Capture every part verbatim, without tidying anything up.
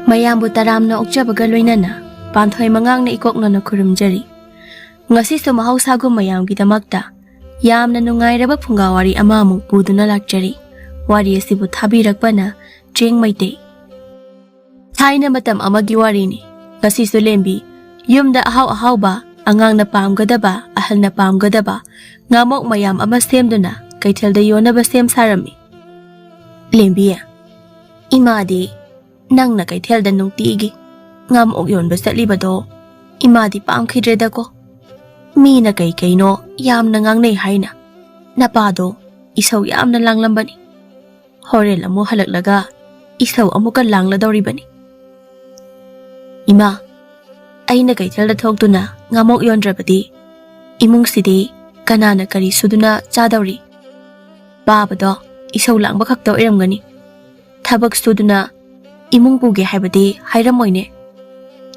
ꯃꯌꯥꯝꯕꯨ ꯇꯔꯥꯝꯅ ꯑꯣꯛꯆꯕꯒ ꯂꯣꯏꯅꯅ ꯄꯥꯟꯊꯣꯏ ꯃꯉꯥꯡꯅ ꯏꯀꯣꯛꯅꯅ ꯈꯨꯔꯨꯝꯖꯔꯤ꯫ ꯉꯁꯤꯁꯨ ꯃꯍꯧꯁꯥꯒꯨꯝ ꯃꯌꯥꯝꯒꯤꯗꯃꯛꯇ ꯌꯥꯝꯅ ꯅꯨꯡꯉꯥꯏꯔꯕ ꯐꯨꯡꯒꯥ ꯋꯥꯔꯤ ꯑꯃꯃꯨꯛ ꯄꯨꯗꯨꯅ ꯂꯥꯛꯆꯔꯤ꯫ ꯋꯥꯔꯤ ꯑꯁꯤꯕꯨ ꯊꯥꯕꯤꯔꯛꯄꯅ ꯆꯦꯡ ꯃꯩꯇꯩ꯫ ꯊꯥꯏꯅ ꯃꯇꯝ ꯑꯃꯒꯤ ꯋꯥꯔꯤꯅꯤ꯫ ꯉꯁꯤꯁꯨ ꯂꯦꯝꯕꯤ ꯌꯨꯝꯗ ꯑꯍꯥꯎ ꯑꯍꯥꯎꯕ, ꯑꯉꯥꯡꯅ ꯄꯥꯝꯒꯗꯕ, ꯑꯍꯜꯅ ꯄꯥꯝꯒꯗꯕ ꯉꯥꯃꯣꯛ ꯃꯌꯥꯝ ꯑꯃ ꯁꯦꯝꯗꯨꯅ ꯀꯩꯊꯦꯜꯗ ꯌꯣꯟꯅꯕ ꯁꯦꯝ ꯁꯥꯔꯝꯃꯤ꯫ ꯂꯦꯝꯕꯤ, ꯏꯃꯥꯗꯤ ꯅꯪꯅ ꯀꯩꯊꯦꯜꯗ ꯅꯨꯡꯇꯤꯒꯤ ꯉꯥꯃꯣꯛ ꯌꯣꯟꯕ ꯆꯠꯂꯤꯕꯗꯣ ꯏꯃꯥꯗꯤ ꯄꯥꯝꯈꯤꯗ꯭ꯔꯦꯗꯀꯣ꯫ ꯃꯤꯅ ꯀꯩ ꯀꯩꯅꯣ ꯌꯥꯝꯅ ꯉꯥꯡꯅꯩ ꯍꯥꯏꯅ ꯅꯄꯥꯗꯣ ꯏꯁꯧ ꯌꯥꯝꯅ ꯂꯥꯡꯂꯝꯕꯅꯤ꯫ ꯍꯣꯔꯦꯟ ꯑꯃꯨꯛ ꯍꯜꯂꯛꯂꯒ ꯏꯁꯧ ꯑꯃꯨꯛꯀ ꯂꯥꯡꯂꯗꯧꯔꯤꯕꯅꯤ꯫ ꯏꯃꯥ, ꯑꯩꯅ ꯀꯩꯊꯦꯜꯗ ꯊꯣꯛꯇꯨꯅ ꯉꯥꯃꯣꯛ ꯌꯣꯟꯗ꯭ꯔꯕꯗꯤ ꯏꯃꯨꯡꯁꯤꯗꯤ ꯀꯅꯥꯅ ꯀꯔꯤ ꯁꯨꯗꯨꯅ ꯆꯥꯗꯧꯔꯤ? ꯄꯥꯕꯗꯣ ꯏꯁꯧ ꯂꯥꯡꯕ ꯈꯛꯇ ꯑꯣꯏꯔꯝꯒꯅꯤ꯫ ꯊꯕꯛ ꯁꯨꯗꯨꯅ ꯏꯃꯨꯡ ꯄꯨꯒꯦ ꯍꯥꯏꯕꯗꯤ ꯍꯥꯏꯔꯝꯃꯣꯏꯅꯦ꯫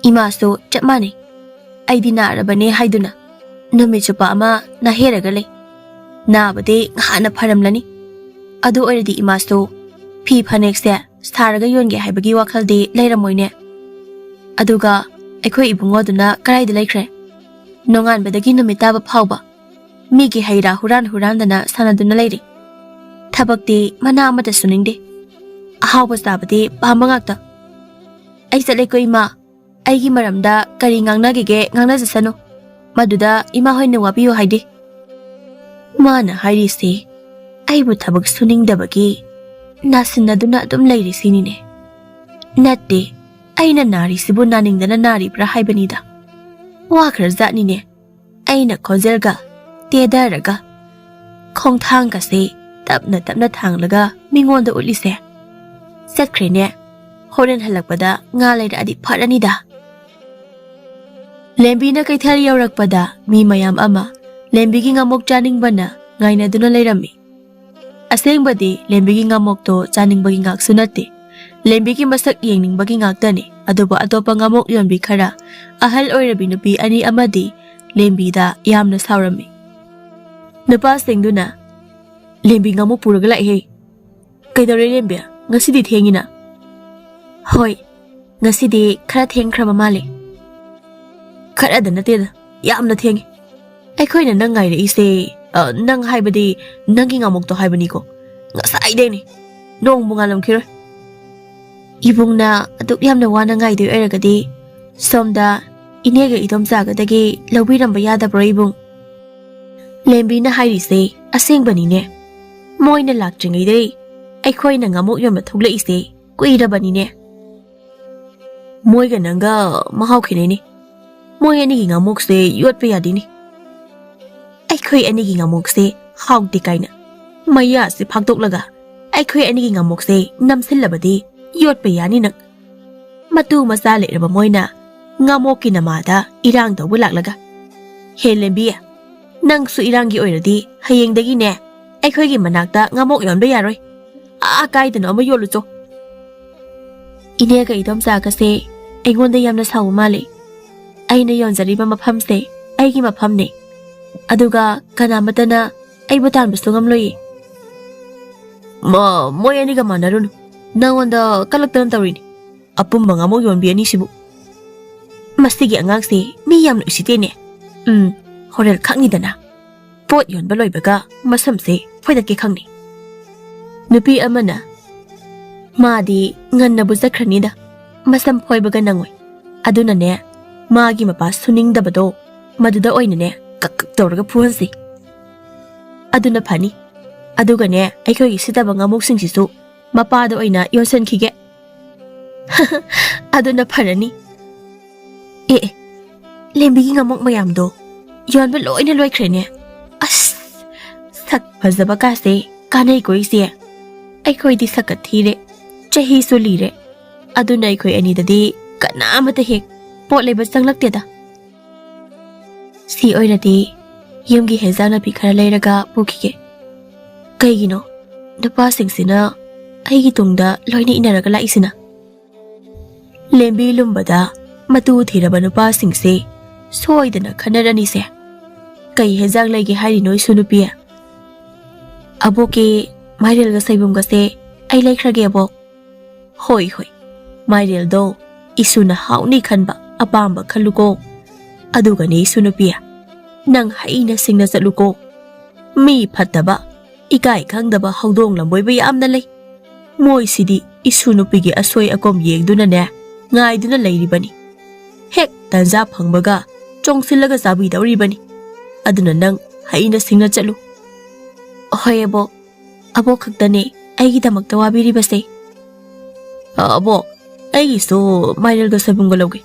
ꯏꯃꯥꯁꯨ ꯆꯞ ꯃꯥꯟꯅꯩ꯫ ꯑꯩꯗꯤ ꯅꯥꯔꯕꯅꯦ ꯍꯥꯏꯗꯨꯅ ꯅꯨꯃꯤꯠ ꯆꯨꯞꯄ ꯑꯃ ꯅꯥꯍꯦꯔꯒ ꯂꯩ꯫ ꯅꯥꯕꯗꯤ ꯉꯍꯥꯟꯅ ꯐꯔꯝꯂꯅꯤ꯫ ꯑꯗꯨ ꯑꯣꯏꯔꯗꯤ ꯏꯃꯥꯁꯨ ꯐꯤ ꯐꯅꯦꯛꯁꯦ ꯁꯥꯔꯒ ꯌꯣꯟꯒꯦ ꯍꯥꯏꯕꯒꯤ ꯋꯥꯈꯜꯗꯤ ꯂꯩꯔꯝꯃꯣꯏꯅꯦ꯫ ꯑꯗꯨꯒ ꯑꯩꯈꯣꯏ ꯏꯕꯨꯡꯉꯣꯗꯨꯅ ꯀꯗꯥꯏꯗ ꯂꯩꯈ꯭ꯔꯦ? ꯅꯣꯡꯉꯥꯟꯕꯗꯒꯤ ꯅꯨꯃꯤꯠ ꯇꯥꯕ ꯐꯥꯎꯕ ꯃꯤꯒꯤ ꯍꯩ ꯔꯥ ꯍꯨꯔꯥꯟ ꯍꯨꯔꯥꯟꯗꯅ ꯁꯥꯟꯅꯗꯨꯅ ꯂꯩꯔꯤ꯫ ꯊꯕꯛꯇꯤ ꯃꯅꯥ ꯑꯃꯠꯇ ꯁꯨꯅꯤꯡꯗꯦ꯫ ꯑꯍꯥꯎꯕ ꯆꯥꯕꯗꯤ ꯄꯥꯝꯕ ꯉꯥꯛꯇ꯫ ꯑꯩ ꯆꯠꯂꯦꯀꯣ ꯏꯃꯥ꯫ ꯑꯩꯒꯤ ꯃꯔꯝꯗ ꯀꯔꯤ ꯉꯥꯡꯅꯒꯦꯒꯦ ꯉꯥꯡꯅꯖꯁꯅꯨ꯫ ꯃꯗꯨꯗ ꯏꯃꯥ ꯍꯣꯏꯅ ꯋꯥꯕꯤꯌꯨ ꯍꯥꯏꯗꯦ꯫ ꯃꯥꯅ ꯍꯥꯏꯔꯤꯁꯦ ꯑꯩꯕꯨ ꯊꯕꯛ ꯁꯨꯅꯤꯡꯗꯕꯒꯤ ꯅꯥꯁꯤꯟꯅꯗꯨꯅ ꯑꯗꯨꯝ ꯂꯩꯔꯤꯁꯤꯅꯤꯅꯦ꯫ ꯅꯠꯇꯦ, ꯑꯩꯅ ꯅꯥꯔꯤꯁꯤꯕꯨ ꯅꯥꯅꯤꯡꯗꯅ ꯅꯥꯔꯤꯕ꯭ꯔꯥ ꯍꯥꯏꯕꯅꯤꯗ꯫ ꯋꯥꯈ꯭ꯔꯖꯥꯠꯅꯤꯅꯦ꯫ ꯑꯩꯅ ꯈꯣꯟꯖꯦꯜꯒ ꯇꯦꯗꯔꯒ ꯈꯣꯡꯊꯥꯡꯒꯁꯦ ꯇꯞꯅ ꯇꯞꯅ ꯊꯥꯡꯂꯒ ꯃꯤꯉꯣꯟꯗ ꯎꯠꯂꯤꯁꯦ꯫ ꯆꯠꯈ꯭ꯔꯦꯅꯦ꯫ ꯍꯣꯔꯦꯟ ꯍꯜꯂꯛꯄꯗ ꯉꯥ ꯂꯩꯔꯛꯑꯗꯤ ꯐꯔꯅꯤꯗ꯫ ꯂꯦꯝꯕꯤꯅ ꯀꯩꯊꯦꯜ ꯌꯧꯔꯛꯄꯗ ꯃꯤ ꯃꯌꯥꯝ ꯑꯃ ꯂꯦꯝꯕꯤꯒꯤ ꯉꯥꯃꯣꯛ ꯆꯥꯅꯤꯡꯕꯅ ꯉꯥꯏꯅꯗꯨꯅ ꯂꯩꯔꯝꯃꯤ꯫ ꯑꯁꯦꯡꯕꯗꯤ ꯂꯦꯝꯕꯤꯒꯤ ꯉꯥꯃꯣꯛꯇꯣ ꯆꯥꯅꯤꯡꯕꯒꯤ ꯉꯥꯛꯁꯨ ꯅꯠꯇꯦ꯫ ꯂꯦꯝꯕꯤꯒꯤ ꯃꯁꯛ ꯌꯦꯡꯅꯤꯡꯕꯒꯤ ꯉꯥꯛꯇꯅꯤ꯫ ꯑꯗꯨꯕꯨ ꯑꯇꯣꯞꯄ ꯉꯥꯃꯣꯛ ꯌꯣꯟꯕꯤ ꯈꯔ, ꯑꯍꯜ ꯑꯣꯏꯔꯕꯤ ꯅꯨꯄꯤ ꯑꯅꯤ ꯑꯃꯗꯤ ꯂꯦꯝꯕꯤꯗ ꯌꯥꯝꯅ ꯁꯥꯎꯔꯝꯃꯤ꯫ ꯅꯨꯄꯥꯁꯤꯡꯗꯨꯅ, "ꯂꯦꯝꯕꯤ ꯉꯥꯃꯣꯛ ꯄꯨꯔꯒ ꯂꯥꯛꯏꯍꯦ꯫ ꯀꯩꯗꯧꯔꯦ ꯂꯦꯝꯕꯤ? ꯉꯁꯤꯗꯤ ꯊꯦꯡꯉꯤꯅ?" "ꯍꯣꯏ, ꯉꯁꯤꯗꯤ ꯈꯔ ꯊꯦꯡꯈ꯭ꯔꯕ ꯃꯥꯜꯂꯦ꯫ ꯈꯔꯗ ꯅꯠꯇꯦꯗ, ꯌꯥꯝꯅ ꯊꯦꯡꯉꯦ꯫ ꯑꯩꯈꯣꯏꯅ ꯅꯪ ꯉꯥꯏꯔꯛꯏꯁꯦ, ꯑ, ꯅꯪ ꯍꯥꯏꯕꯗꯤ ꯅꯪꯒꯤ ꯉꯥꯃꯣꯛꯇꯣ ꯍꯥꯏꯕꯅꯤꯀꯣ꯫ ꯉꯁꯥꯏꯗꯩꯅꯦ꯫ ꯅꯣꯡꯕꯨ ꯉꯥꯜꯂꯝꯈꯤꯔꯣꯏ꯫ ꯏꯕꯨꯡꯅ ꯑꯗꯨꯛ ꯌꯥꯝꯅ ꯋꯥꯅ ꯉꯥꯏꯗꯣꯏ ꯑꯣꯏꯔꯒꯗꯤ ꯁꯣꯝꯗ ꯏꯅꯦꯒ ꯏꯗꯣꯝꯆꯥꯒꯗꯒꯤ ꯂꯧꯕꯤꯔꯝꯕ ꯌꯥꯗꯕ꯭ꯔꯣ ꯏꯕꯨꯡ? ꯂꯦꯝꯕꯤꯅ ꯍꯥꯏꯔꯤꯁꯦ ꯑꯁꯦꯡꯕꯅꯤꯅꯦ꯫ ꯃꯣꯏꯅ ꯂꯥꯛꯇ꯭ꯔꯤꯉꯩꯗꯩ ꯑꯩꯈꯣꯏꯅ ꯉꯥꯃꯣꯛ ꯌꯣꯟꯕ ꯊꯣꯛꯂꯛꯏꯁꯦ ꯀꯨꯏꯔꯕꯅꯤꯅꯦ꯫ ꯃꯣꯏꯒ ꯅꯪꯒ ꯃꯍꯥꯎ ꯈꯦꯠꯅꯩꯅꯦ꯫ ꯃꯣꯏ ꯑꯅꯤꯒꯤ ꯉꯥꯃꯣꯛꯁꯦ ꯌꯣꯠꯄ ꯌꯥꯗꯦꯅꯦ꯫ ꯑꯩꯈꯣꯏ ꯑꯅꯤꯒꯤ ꯉꯥꯃꯣꯛꯁꯦ ꯍꯥꯎꯇꯦ ꯀꯥꯏꯅ ꯃꯌꯥꯁꯦ ꯐꯥꯛꯇꯣꯛꯂꯒ ꯑꯩꯈꯣꯏ ꯑꯅꯤꯒꯤ ꯉꯥꯃꯣꯛꯁꯦ ꯅꯝꯁꯤꯜꯂꯕꯗꯤ ꯌꯣꯠꯄ ꯌꯥꯅꯤ ꯅꯪ꯫ ꯃꯇꯨ ꯃꯆꯥ ꯂꯩꯔꯕ ꯃꯣꯏꯅ ꯉꯥꯃꯣꯛꯀꯤ ꯅꯃꯥꯗ ꯏꯔꯥꯡ ꯇꯧꯕ ꯂꯥꯛꯂꯒ, "ꯍꯦ ꯂꯦꯝꯕꯤ, ꯅꯪꯁꯨ ꯏꯔꯥꯡꯒꯤ ꯑꯣꯏꯔꯗꯤ ꯍꯌꯦꯡꯗꯒꯤꯅꯦ ꯑꯩꯈꯣꯏꯒꯤ ꯃꯅꯥꯛꯇ ꯉꯥꯃꯣꯛ ꯌꯣꯟꯕ ꯌꯥꯔꯣꯏ꯫ ꯑꯥ ꯀꯥꯏꯗꯅꯣ ꯑꯃ ꯌꯣꯜꯂꯨꯆꯣ꯫" ꯏꯅꯦꯒ ꯏꯗꯣꯝꯆꯥꯒꯁꯦ ꯑꯩꯉꯣꯟꯗ ꯌꯥꯝꯅ ꯁꯥꯎꯕ ꯃꯥꯜꯂꯦ꯫ ꯑꯩꯅ ꯌꯣꯟꯖꯔꯤꯕ ꯃꯐꯝꯁꯦ ꯑꯩꯒꯤ ꯃꯐꯝꯅꯦ, ꯑꯗꯨꯒ ꯀꯅꯥꯃꯠꯇꯅ ꯑꯩꯕꯨ ꯇꯥꯟꯕꯁꯨ ꯉꯝꯂꯣꯏꯌꯦ꯫ ꯃ-, ꯃꯣꯏ ꯑꯅꯤꯒ ꯃꯥꯟꯅꯔꯨꯅꯨ꯫ ꯅꯉꯣꯟꯗ ꯀꯜꯂꯛꯇꯅ ꯇꯧꯔꯤꯅꯤ꯫ ꯑꯄꯨꯝꯕ ꯉꯥꯃꯣꯛ ꯌꯣꯟꯕꯤ ꯑꯅꯤꯁꯤꯕꯨ꯫ ꯃꯁꯤꯒꯤ ꯑꯉꯥꯡꯁꯦ ꯃꯤ ꯌꯥꯝꯅ ꯎꯁꯤꯠꯇꯦꯅꯦ꯫ ꯎꯝ, ꯍꯣꯔꯦꯟ ꯈꯪꯅꯤꯗꯅ꯫ ꯄꯣꯠ ꯌꯣꯟꯕ ꯂꯣꯏꯕꯒ ꯃꯁꯝꯁꯦ ꯐꯣꯏꯗꯠꯀꯦ ꯈꯪꯅꯤ꯫ ꯅꯨꯄꯤ ꯑꯃꯅ, "ꯃꯥꯗꯤ ꯉꯟꯅꯕꯨ ꯆꯠꯈ꯭ꯔꯅꯤꯗ, ꯃꯁꯝ ꯐꯣꯏꯕꯒ ꯅꯪꯉꯣꯏ꯫ ꯑꯗꯨꯅꯅꯦ, ꯃꯥꯒꯤ ꯃꯄꯥ ꯁꯨꯅꯤꯡꯗꯕꯗꯣ, ꯃꯗꯨꯗ ꯑꯣꯏꯅꯅꯦ ꯀꯛ ꯀꯛ ꯇꯧꯔꯒ ꯐꯨꯍꯟꯁꯤ꯫ ꯑꯗꯨꯅ ꯐꯅꯤ꯫ ꯑꯗꯨꯒꯅꯦ, ꯑꯩꯈꯣꯏꯒꯤ ꯁꯤꯠꯇꯕ ꯉꯥꯃꯨꯛꯁꯤꯡꯁꯤꯁꯨ ꯃꯄꯥꯗ ꯑꯣꯏꯅ ꯌꯣꯟꯁꯤꯟꯈꯤꯒꯦ꯫" "ꯑꯗꯨꯅ ꯐꯔꯅꯤ꯫ ꯑꯦ, ꯑꯦ, ꯂꯦꯝꯕꯤꯒꯤ ꯉꯥꯃꯣꯛ ꯃꯌꯥꯝꯗꯣ ꯌꯣꯟꯕ ꯂꯣꯏꯅ ꯂꯣꯏꯈ꯭ꯔꯦꯅꯦ꯫ ꯑꯁ, ꯁꯛ ꯐꯖꯕ ꯀꯥꯁꯦ ꯀꯥꯟꯅꯩꯀꯣ ꯏꯆꯦ꯫ ꯑꯩꯈꯣꯏꯗꯤ ꯁꯛꯀ ꯊꯤꯔꯦ, ꯆꯍꯤꯁꯨ ꯂꯤꯔꯦ꯫ ꯑꯗꯨꯅ ꯑꯩꯈꯣꯏ ꯑꯅꯤꯗꯗꯤ ꯀꯅꯥ ꯑꯃꯠꯇ ꯍꯦꯛ ꯄꯣꯠ ꯂꯩꯕ ꯆꯪꯂꯛꯇꯦꯗ꯫ ꯁꯤ ꯑꯣꯏꯔꯗꯤ ꯌꯨꯝꯒꯤ ꯍꯦꯟꯖꯥꯡ ꯅꯥꯄꯤ ꯈꯔ ꯂꯩꯔꯒ ꯄꯨꯈꯤꯒꯦ꯫ ꯀꯩꯒꯤꯅꯣ ꯅꯨꯄꯥꯁꯤꯡꯁꯤꯅ ꯑꯩꯒꯤ ꯇꯨꯡꯗ ꯂꯣꯏꯅ ꯏꯟꯅꯔꯒ ꯂꯥꯛꯏꯁꯤꯅ?" ꯂꯦꯝꯕꯤ ꯂꯨꯝꯕꯗ ꯃꯇꯨ ꯊꯤꯔꯕ ꯅꯨꯄꯥꯁꯤꯡꯁꯦ ꯁꯣꯏꯗꯅ ꯈꯟꯅꯔꯅꯤꯁꯦ꯫ "ꯀꯩ ꯍꯦꯟꯖꯥꯡ ꯂꯩꯒꯦ ꯍꯥꯏꯔꯤꯅꯣ, ꯏꯁꯨ ꯅꯨꯄꯤ?" "ꯑꯕꯣꯛꯀꯤ ꯃꯥꯏꯔꯦꯜꯒ ꯁꯣꯏꯕꯨꯝꯒꯁꯦ ꯑꯩ ꯂꯩꯈ꯭ꯔꯒꯦ, ꯑꯕꯣꯛ꯫" "ꯍꯣꯏ, ꯍꯣꯏ, ꯃꯥꯏꯔꯦꯜꯗꯣ ꯏꯁꯨꯅ ꯍꯥꯎꯅꯤ ꯈꯟꯕ ꯑꯄꯥꯝꯕ ꯈꯜꯂꯨꯀꯣ꯫ ꯑꯗꯨꯒꯅꯦ ꯏꯁꯨ ꯅꯨꯄꯤ, ꯅꯪ ꯍꯩꯅ ꯁꯤꯡꯅ ꯆꯠꯂꯨꯀꯣ꯫ ꯃꯤ ꯐꯠꯇꯕ, ꯏꯀꯥꯏ ꯈꯪꯗꯕ ꯍꯧꯗꯣꯡ ꯂꯝꯕꯣꯏꯕ ꯌꯥꯝꯅ ꯂꯩ꯫ ꯃꯣꯏꯁꯤꯗꯤ ꯏꯁꯨ ꯅꯨꯄꯤꯒꯤ ꯑꯁꯣꯏ ꯑꯀꯣꯝ ꯌꯦꯡꯗꯨꯅꯅꯦ, ꯉꯥꯏꯗꯨꯅ ꯂꯩꯔꯤꯕꯅꯤ꯫ ꯍꯦꯛ ꯇꯟꯖꯥ ꯐꯪꯕꯒ ꯆꯣꯡꯁꯤꯜꯂꯒ ꯆꯥꯕꯤꯗꯧꯔꯤꯕꯅꯤ꯫ ꯑꯗꯨꯅ ꯅꯪ ꯍꯩꯅ ꯁꯤꯡꯅ ꯆꯠꯂꯨ꯫ ꯍꯣꯏ ꯑꯕꯣꯛ, ꯑꯕꯣꯛ ꯈꯛꯇꯅꯦ ꯑꯩꯒꯤꯗꯃꯛꯇ ꯋꯥꯕꯤꯔꯤꯕꯁꯦ꯫ ꯑꯕꯣꯛ, ꯑꯩꯒꯤꯁꯨ ꯃꯥꯏꯔꯦꯜꯒ ꯁꯣꯏꯕꯨꯝꯒ ꯂꯧꯒꯦ꯫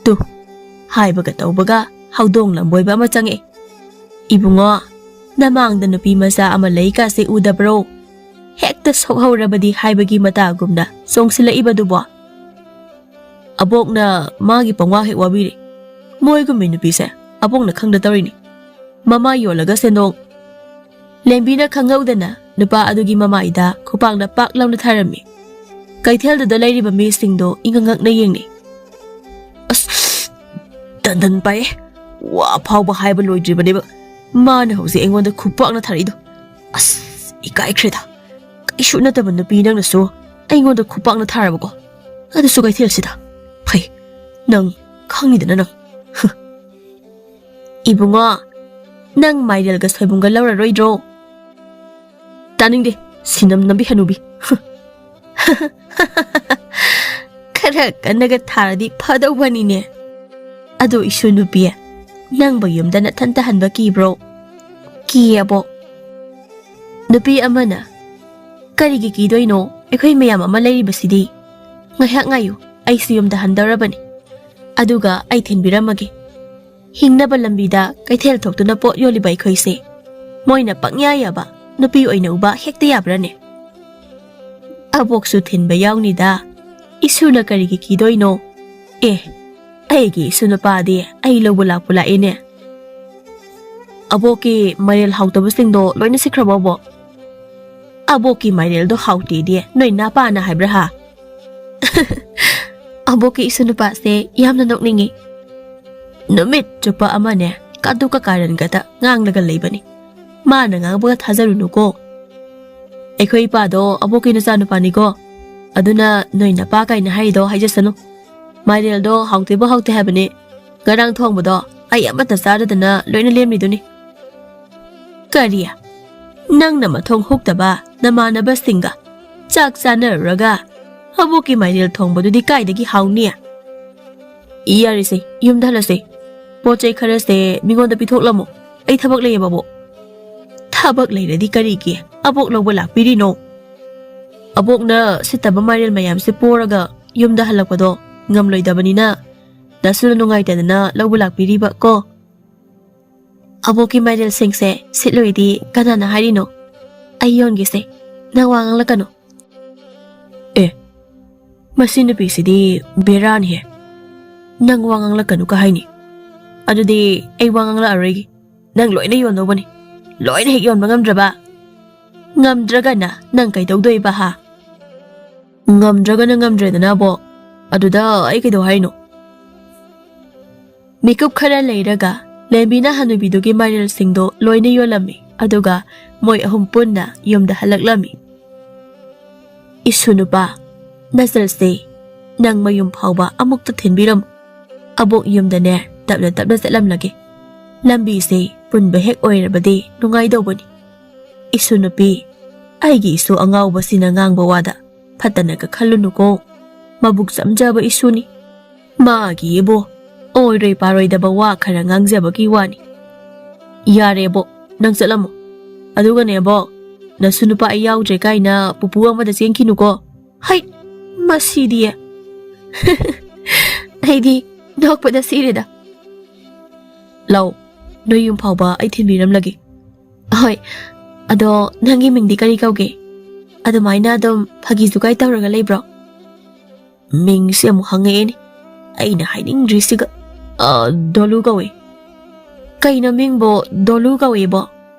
ꯇꯨ, ꯍꯥꯏꯕꯒ ꯇꯧꯕꯒ ꯍꯧꯗꯣꯡ ꯂꯝꯕꯣꯏꯕ ꯑꯃ ꯆꯪꯉꯛꯑꯦ꯫ "ꯏꯕꯨꯡꯉꯣ, ꯅꯃꯥꯡꯗ ꯅꯨꯄꯤ ꯃꯆꯥ ꯑꯃ ꯂꯩꯀꯥꯁꯦ ꯎꯗꯕ꯭ꯔꯣ? ꯍꯦꯛꯇ ꯁꯣꯛꯍꯧꯔꯕꯗꯤ" ꯍꯥꯏꯕꯒꯤ ꯃꯇꯥꯒꯨꯝꯅ ꯆꯣꯡꯁꯤꯜꯂꯛꯏꯕꯗꯨꯕꯣ꯫ ꯑꯕꯣꯛꯅ ꯃꯥꯒꯤ ꯄꯪꯋꯥ ꯍꯦꯛ ꯋꯥꯕꯤꯔꯦ꯫ ꯃꯣꯏꯒꯨꯝꯕꯤ ꯅꯨꯄꯤꯁꯦ ꯑꯕꯣꯛꯅ ꯈꯪꯗ ꯇꯧꯔꯤꯅꯤ꯫ ꯃꯃꯥ ꯌꯣꯜꯂꯒ ꯁꯦꯟꯗꯣꯡ꯫ ꯂꯦꯝꯕꯤꯅ ꯈꯪꯍꯧꯗꯅ ꯅꯨꯄꯥ ꯑꯗꯨꯒꯤ ꯃꯃꯥꯏꯗ ꯈꯨꯄꯥꯛꯅ ꯄꯥꯛ ꯂꯥꯎꯅ ꯊꯥꯔꯝꯃꯤ꯫ ꯀꯩꯊꯦꯜꯗꯨꯗ ꯂꯩꯔꯤꯕ ꯃꯤꯁꯤꯡꯗꯣ ꯏꯉꯛ ꯉꯛꯅ ꯌꯦꯡꯅꯩ꯫ "ꯑꯁ, ꯇꯟꯗꯟ ꯄꯥꯏꯌꯦ꯫ ꯋꯥ ꯐꯥꯎꯕ ꯍꯥꯏꯕ ꯂꯣꯏꯗ꯭ꯔꯤꯕꯅꯦꯕ꯫ ꯃꯥꯅ ꯍꯧꯖꯤꯛ ꯑꯩꯉꯣꯟꯗ ꯈꯨꯄꯥꯛꯅ ꯊꯥꯔꯛꯏꯗꯣ꯫ ꯑꯁ, ꯏꯀꯥꯏꯈ꯭ꯔꯦꯗ꯫ ꯀꯩꯁꯨ ꯅꯠꯇꯕ ꯅꯨꯄꯤ ꯅꯪꯅꯁꯨ ꯑꯩꯉꯣꯟꯗ ꯈꯨꯄꯥꯛꯅ ꯊꯥꯔꯕꯀꯣ꯫ ꯑꯗꯨꯁꯨ ꯀꯩꯊꯦꯜꯁꯤꯗ꯫ ꯐꯩ, ꯅꯪ ꯈꯪꯉꯤꯗꯅ ꯅꯪ꯫" "ꯏꯕꯨꯡꯉꯣ, ꯅꯪ ꯃꯥꯏꯔꯦꯜꯒ ꯁꯣꯏꯕꯨꯝꯒ ꯂꯧꯔꯔꯣꯏꯗ꯭ꯔꯣ?" "ꯇꯥꯅꯤꯡꯗꯦ, ꯁꯤꯅꯝ ꯅꯝꯕꯤ ꯍꯅꯨꯕꯤ꯫" "ꯈꯔ ꯀꯟꯅꯒ ꯊꯥꯔꯗꯤ ꯐꯗꯧꯕꯅꯤꯅꯦ꯫ ꯑꯗꯣ ꯏꯁꯨ ꯅꯨꯄꯤ, ꯅꯪꯕꯨ ꯌꯨꯝꯗ ꯅꯊꯟꯇ ꯍꯟꯕ ꯀꯤꯕ꯭ꯔꯣ?" "ꯀꯤꯌꯦ ꯑꯕꯣꯛ꯫" ꯅꯨꯄꯤ ꯑꯃꯅ, "ꯀꯔꯤꯒꯤ ꯀꯤꯗꯣꯏꯅꯣ? ꯑꯩꯈꯣꯏ ꯃꯌꯥꯝ ꯑꯃ ꯂꯩꯔꯤꯕꯁꯤꯗꯤ꯫ ꯉꯥꯏꯍꯥꯛ ꯉꯥꯏꯌꯨ, ꯑꯩꯁꯨ ꯌꯨꯝꯗ ꯍꯟꯗꯧꯔꯕꯅꯤ꯫ ꯑꯗꯨꯒ ꯑꯩ ꯊꯤꯟꯕꯤꯔꯝꯃꯒꯦ꯫ ꯍꯤꯡꯅꯕ ꯂꯝꯕꯤꯗ ꯀꯩꯊꯦꯜ ꯊꯣꯛꯇꯨꯅ ꯄꯣꯠ ꯌꯣꯜꯂꯤꯕ ꯑꯩꯈꯣꯏꯁꯦ ꯃꯣꯏꯅ ꯄꯪꯌꯥ ꯌꯥꯕ ꯅꯨꯄꯤ ꯑꯣꯏꯅ ꯎꯕ ꯍꯦꯛꯇ ꯌꯥꯕ꯭ꯔꯥꯅꯦ?" "ꯑꯕꯣꯛꯁꯨ ꯊꯤꯟꯕ ꯌꯥꯎꯅꯤꯗ꯫ ꯏꯁꯨꯅ ꯀꯔꯤꯒꯤ ꯀꯤꯗꯣꯏꯅꯣ? ꯑꯦ, ꯑꯩꯒꯤ ꯏꯁꯨ ꯅꯨꯄꯥꯗꯤ ꯑꯩ ꯂꯧꯕ ꯂꯥꯛꯄ ꯂꯥꯛꯏꯅꯦ꯫" "ꯑꯕꯣꯛꯀꯤ ꯃꯥꯏꯔꯦꯜ ꯍꯥꯎꯇꯕꯁꯤꯡꯗꯣ ꯂꯣꯏꯅ ꯁꯤꯠꯈ꯭ꯔꯕꯣ, ꯑꯕꯣꯛ?" "ꯑꯕꯣꯛꯀꯤ ꯃꯥꯏꯔꯦꯜꯗꯣ ꯍꯥꯎꯇꯦꯗꯤ ꯅꯣꯏ ꯅꯥꯄꯥꯅ ꯍꯥꯏꯕ꯭ꯔꯥ ꯍꯥ?" ꯑꯕꯣꯛꯀꯤ ꯏꯁꯨ ꯅꯨꯄꯥꯁꯦ ꯌꯥꯝꯅ ꯅꯣꯛꯅꯤꯡꯉꯤ꯫ ꯅꯨꯃꯤꯠ ꯆꯨꯞꯄ ꯑꯃꯅꯦ ꯀꯥꯇꯨ ꯀꯥꯔꯟꯒꯗ ꯉꯥꯡꯂꯒ ꯂꯩꯕꯅꯤ꯫ ꯃꯥꯅ ꯉꯥꯡꯕꯒ ꯊꯥꯖꯔꯨꯅꯨꯀꯣ꯫ "ꯑꯩꯈꯣꯏ ꯏꯄꯥꯗꯣ ꯑꯕꯣꯛꯀꯤ ꯅꯆꯥꯅꯨꯄꯥꯅꯤꯀꯣ꯫ ꯑꯗꯨꯅ ꯅꯣꯏ ꯅꯄꯥ ꯀꯥꯏꯅ ꯍꯥꯏꯔꯤꯗꯣ ꯍꯥꯏꯖꯁꯅꯨ꯫ ꯃꯥꯏꯔꯦꯜꯗꯣ ꯍꯥꯎꯇꯦꯕꯨ ꯍꯥꯎꯇꯦ ꯍꯥꯏꯕꯅꯦ꯫ ꯉꯔꯥꯡ ꯊꯣꯡꯕꯗꯣ ꯑꯩ ꯑꯃꯠꯇ ꯆꯥꯗꯗꯅ ꯂꯣꯏꯅ ꯂꯦꯝꯃꯤꯗꯨꯅꯤ꯫ ꯀꯔꯤ? ꯅꯪꯅ ꯃꯊꯣꯡ ꯍꯨꯛꯇꯕ ꯅꯃꯥꯟꯅꯕꯁꯤꯡꯒ ꯆꯥꯛ ꯆꯥꯅꯔꯨꯔꯒ ꯑꯕꯣꯛꯀꯤ ꯃꯥꯏꯔꯦꯜ ꯊꯣꯡꯕꯗꯨꯗꯤ ꯀꯥꯏꯗꯒꯤ ꯍꯥꯎꯅꯤ? ꯌꯥꯔꯦꯁꯦ, ꯌꯨꯝꯗ ꯍꯜꯂꯁꯦ꯫ ꯄꯣꯠ ꯆꯩ ꯈꯔꯁꯦ ꯃꯤꯉꯣꯟꯗ ꯄꯤꯊꯣꯛꯂꯝꯃꯣ꯫ ꯑꯩ ꯊꯕꯛ ꯂꯩꯌꯦꯕ, ꯑꯕꯣꯛ꯫ ꯊꯕꯛ ꯂꯩꯔꯗꯤ ꯀꯔꯤꯒꯤ ꯑꯕꯣꯛ ꯂꯧꯕ ꯂꯥꯛꯄꯤꯔꯤꯅꯣ? ꯑꯕꯣꯛꯅ ꯁꯤꯠꯇꯕ ꯃꯥꯏꯔꯦꯜ ꯃꯌꯥꯝꯁꯦ ꯄꯣꯔꯒ ꯌꯨꯝꯗ ꯍꯜꯂꯛꯄꯗꯣ ꯉꯝꯂꯣꯏꯗꯕꯅꯤꯅ ꯗꯁꯨꯅ ꯅꯨꯡꯉꯥꯏꯇꯗꯅ ꯂꯧꯕ ꯂꯥꯛꯄꯤꯔꯤꯕ ꯀꯣ꯫ ꯑꯕꯣꯛꯀꯤ ꯃꯥꯏꯔꯦꯜꯁꯤꯡꯁꯦ ꯁꯤꯠꯂꯣꯏꯗꯤ ꯀꯅꯥꯅ ꯍꯥꯏꯔꯤꯅꯣ? ꯑꯩ ꯌꯣꯟꯒꯦꯁꯦ, ꯅꯪ ꯋꯥ ꯉꯥꯡꯂꯛꯀꯅꯨ꯫ ꯑꯦ, ꯃꯁꯤ ꯅꯨꯄꯤꯁꯤꯗꯤ ꯕꯦꯔꯥꯅꯤꯍꯦ꯫ ꯅꯪ ꯋꯥ ꯉꯥꯡꯂꯛꯀꯅꯨꯒ ꯍꯥꯏꯅꯤ꯫ ꯑꯗꯨꯗꯤ ꯑꯩ ꯋꯥ ꯉꯥꯡꯂꯛꯑꯔꯣꯏꯒꯦ꯫ ꯅꯪ ꯂꯣꯏꯅ ꯌꯣꯟꯗꯧꯕꯅꯤ꯫ ꯂꯣꯏꯅ ꯍꯦꯛ ꯌꯣꯟꯕ ꯉꯝꯗ꯭ꯔꯕ? ꯉꯝꯗ꯭ꯔꯒꯅ ꯅꯪ ꯀꯩꯗꯧꯗꯣꯏꯕ, ꯍꯥ? ꯉꯝꯗ꯭ꯔꯒꯅ ꯉꯝꯗ꯭ꯔꯦꯗꯅ, ꯑꯕꯣꯛ꯫ ꯑꯗꯨꯗ ꯑꯩ ꯀꯩꯗꯧ ꯍꯥꯏꯅꯣ? ꯃꯤꯀꯨꯞ ꯈꯔ ꯂꯩꯔꯒ ꯂꯦꯝꯕꯤꯅ ꯍꯅꯨꯕꯤꯗꯨꯒꯤ ꯃꯥꯏꯔꯦꯜꯁꯤꯡꯗꯣ ꯂꯣꯏꯅ ꯌꯣꯜꯂꯝꯃꯤ, ꯑꯗꯨꯒ ꯃꯣꯏ ꯑꯍꯨꯝ ꯄꯨꯟꯅ ꯌꯨꯝꯗ ꯍꯜꯂꯛꯂꯝꯃꯤ꯫ "ꯏꯁꯨ ꯅꯨꯄꯥ, ꯅꯆꯜꯁꯦ ꯅꯪ ꯃꯌꯨꯝ ꯐꯥꯎꯕ ꯑꯃꯨꯛꯇ ꯊꯤꯟꯕꯤꯔꯝꯃꯨ꯫" ꯑꯕꯣꯛ ꯌꯨꯝꯗꯅꯦ ꯇꯞꯅ ꯇꯞꯅ ꯆꯠꯂꯝꯂꯒꯦ꯫ ꯂꯝꯕꯤꯁꯦ ꯄꯨꯟꯕ ꯍꯦꯛ ꯑꯣꯏꯔꯕꯗꯤ ꯅꯨꯡꯉꯥꯏꯗꯧꯕꯅꯤ꯫ "ꯏꯁꯨ ꯅꯨꯄꯤ, ꯑꯩꯒꯤ ꯏꯁꯨ ꯑꯉꯥꯎꯕꯁꯤꯅ ꯉꯥꯡꯕ ꯋꯥꯗ ꯐꯠꯇꯅꯒ ꯈꯜꯂꯨꯅꯨꯀꯣ꯫ ꯃꯕꯨꯛ ꯆꯝꯖꯕ ꯏꯁꯨꯅꯤ꯫ ꯃꯥꯒꯤꯕꯨ ꯑꯣꯏꯔꯣꯏ ꯄꯥꯔꯣꯏꯗꯕ ꯋꯥ ꯈꯔ ꯉꯥꯡꯖꯕꯒꯤ ꯋꯥꯅꯤ꯫ ꯌꯥꯔꯦꯕꯣ, ꯅꯪ ꯆꯠꯂꯝꯃꯣ꯫ ꯑꯗꯨꯒꯅꯦꯕꯣ, ꯅꯁꯨ ꯅꯨꯄꯥ ꯑꯩ ꯌꯥꯎꯗ꯭ꯔꯦ ꯀꯥꯏꯅ ꯄꯨꯄꯨ ꯑꯃꯗ ꯆꯦꯟꯈꯤꯅꯨꯀꯣ꯫" ꯍꯩ, ꯃꯁꯤꯗꯤ꯫ ꯑꯩꯗꯤ ꯅꯣꯛꯄꯗ ꯁꯤꯔꯦꯗ꯫ "ꯂꯥꯎ, ꯅꯣꯏ ꯌꯨꯝ ꯐꯥꯎꯕ ꯑꯩ ꯊꯤꯟꯕꯤꯔꯝꯂꯒꯦ꯫" "ꯍꯣꯏ, ꯑꯗꯣ ꯅꯪꯒꯤ ꯃꯤꯡꯗꯤ ꯀꯔꯤ ꯀꯧꯒꯦ? ꯑꯗꯨꯃꯥꯏꯅ ꯑꯗꯨꯝ ꯐꯥꯒꯤ ꯖꯨꯒꯥꯏ ꯇꯧꯔꯒ ꯂꯩꯕ꯭ꯔꯣ?" ꯃꯤꯡꯁꯦ ꯑꯃꯨꯛ ꯍꯪꯉꯛꯑꯦꯅꯦ꯫ ꯑꯩꯅ ꯍꯥꯏꯅꯤꯡꯗ꯭ꯔꯤꯁꯤꯒ꯫ "ꯑ, ꯗꯣꯂꯨ ꯀꯧꯏ꯫" "ꯀꯩꯅꯣ ꯃꯤꯡꯕꯣ ꯗꯣꯂꯨ ꯀꯧꯏꯕꯣ?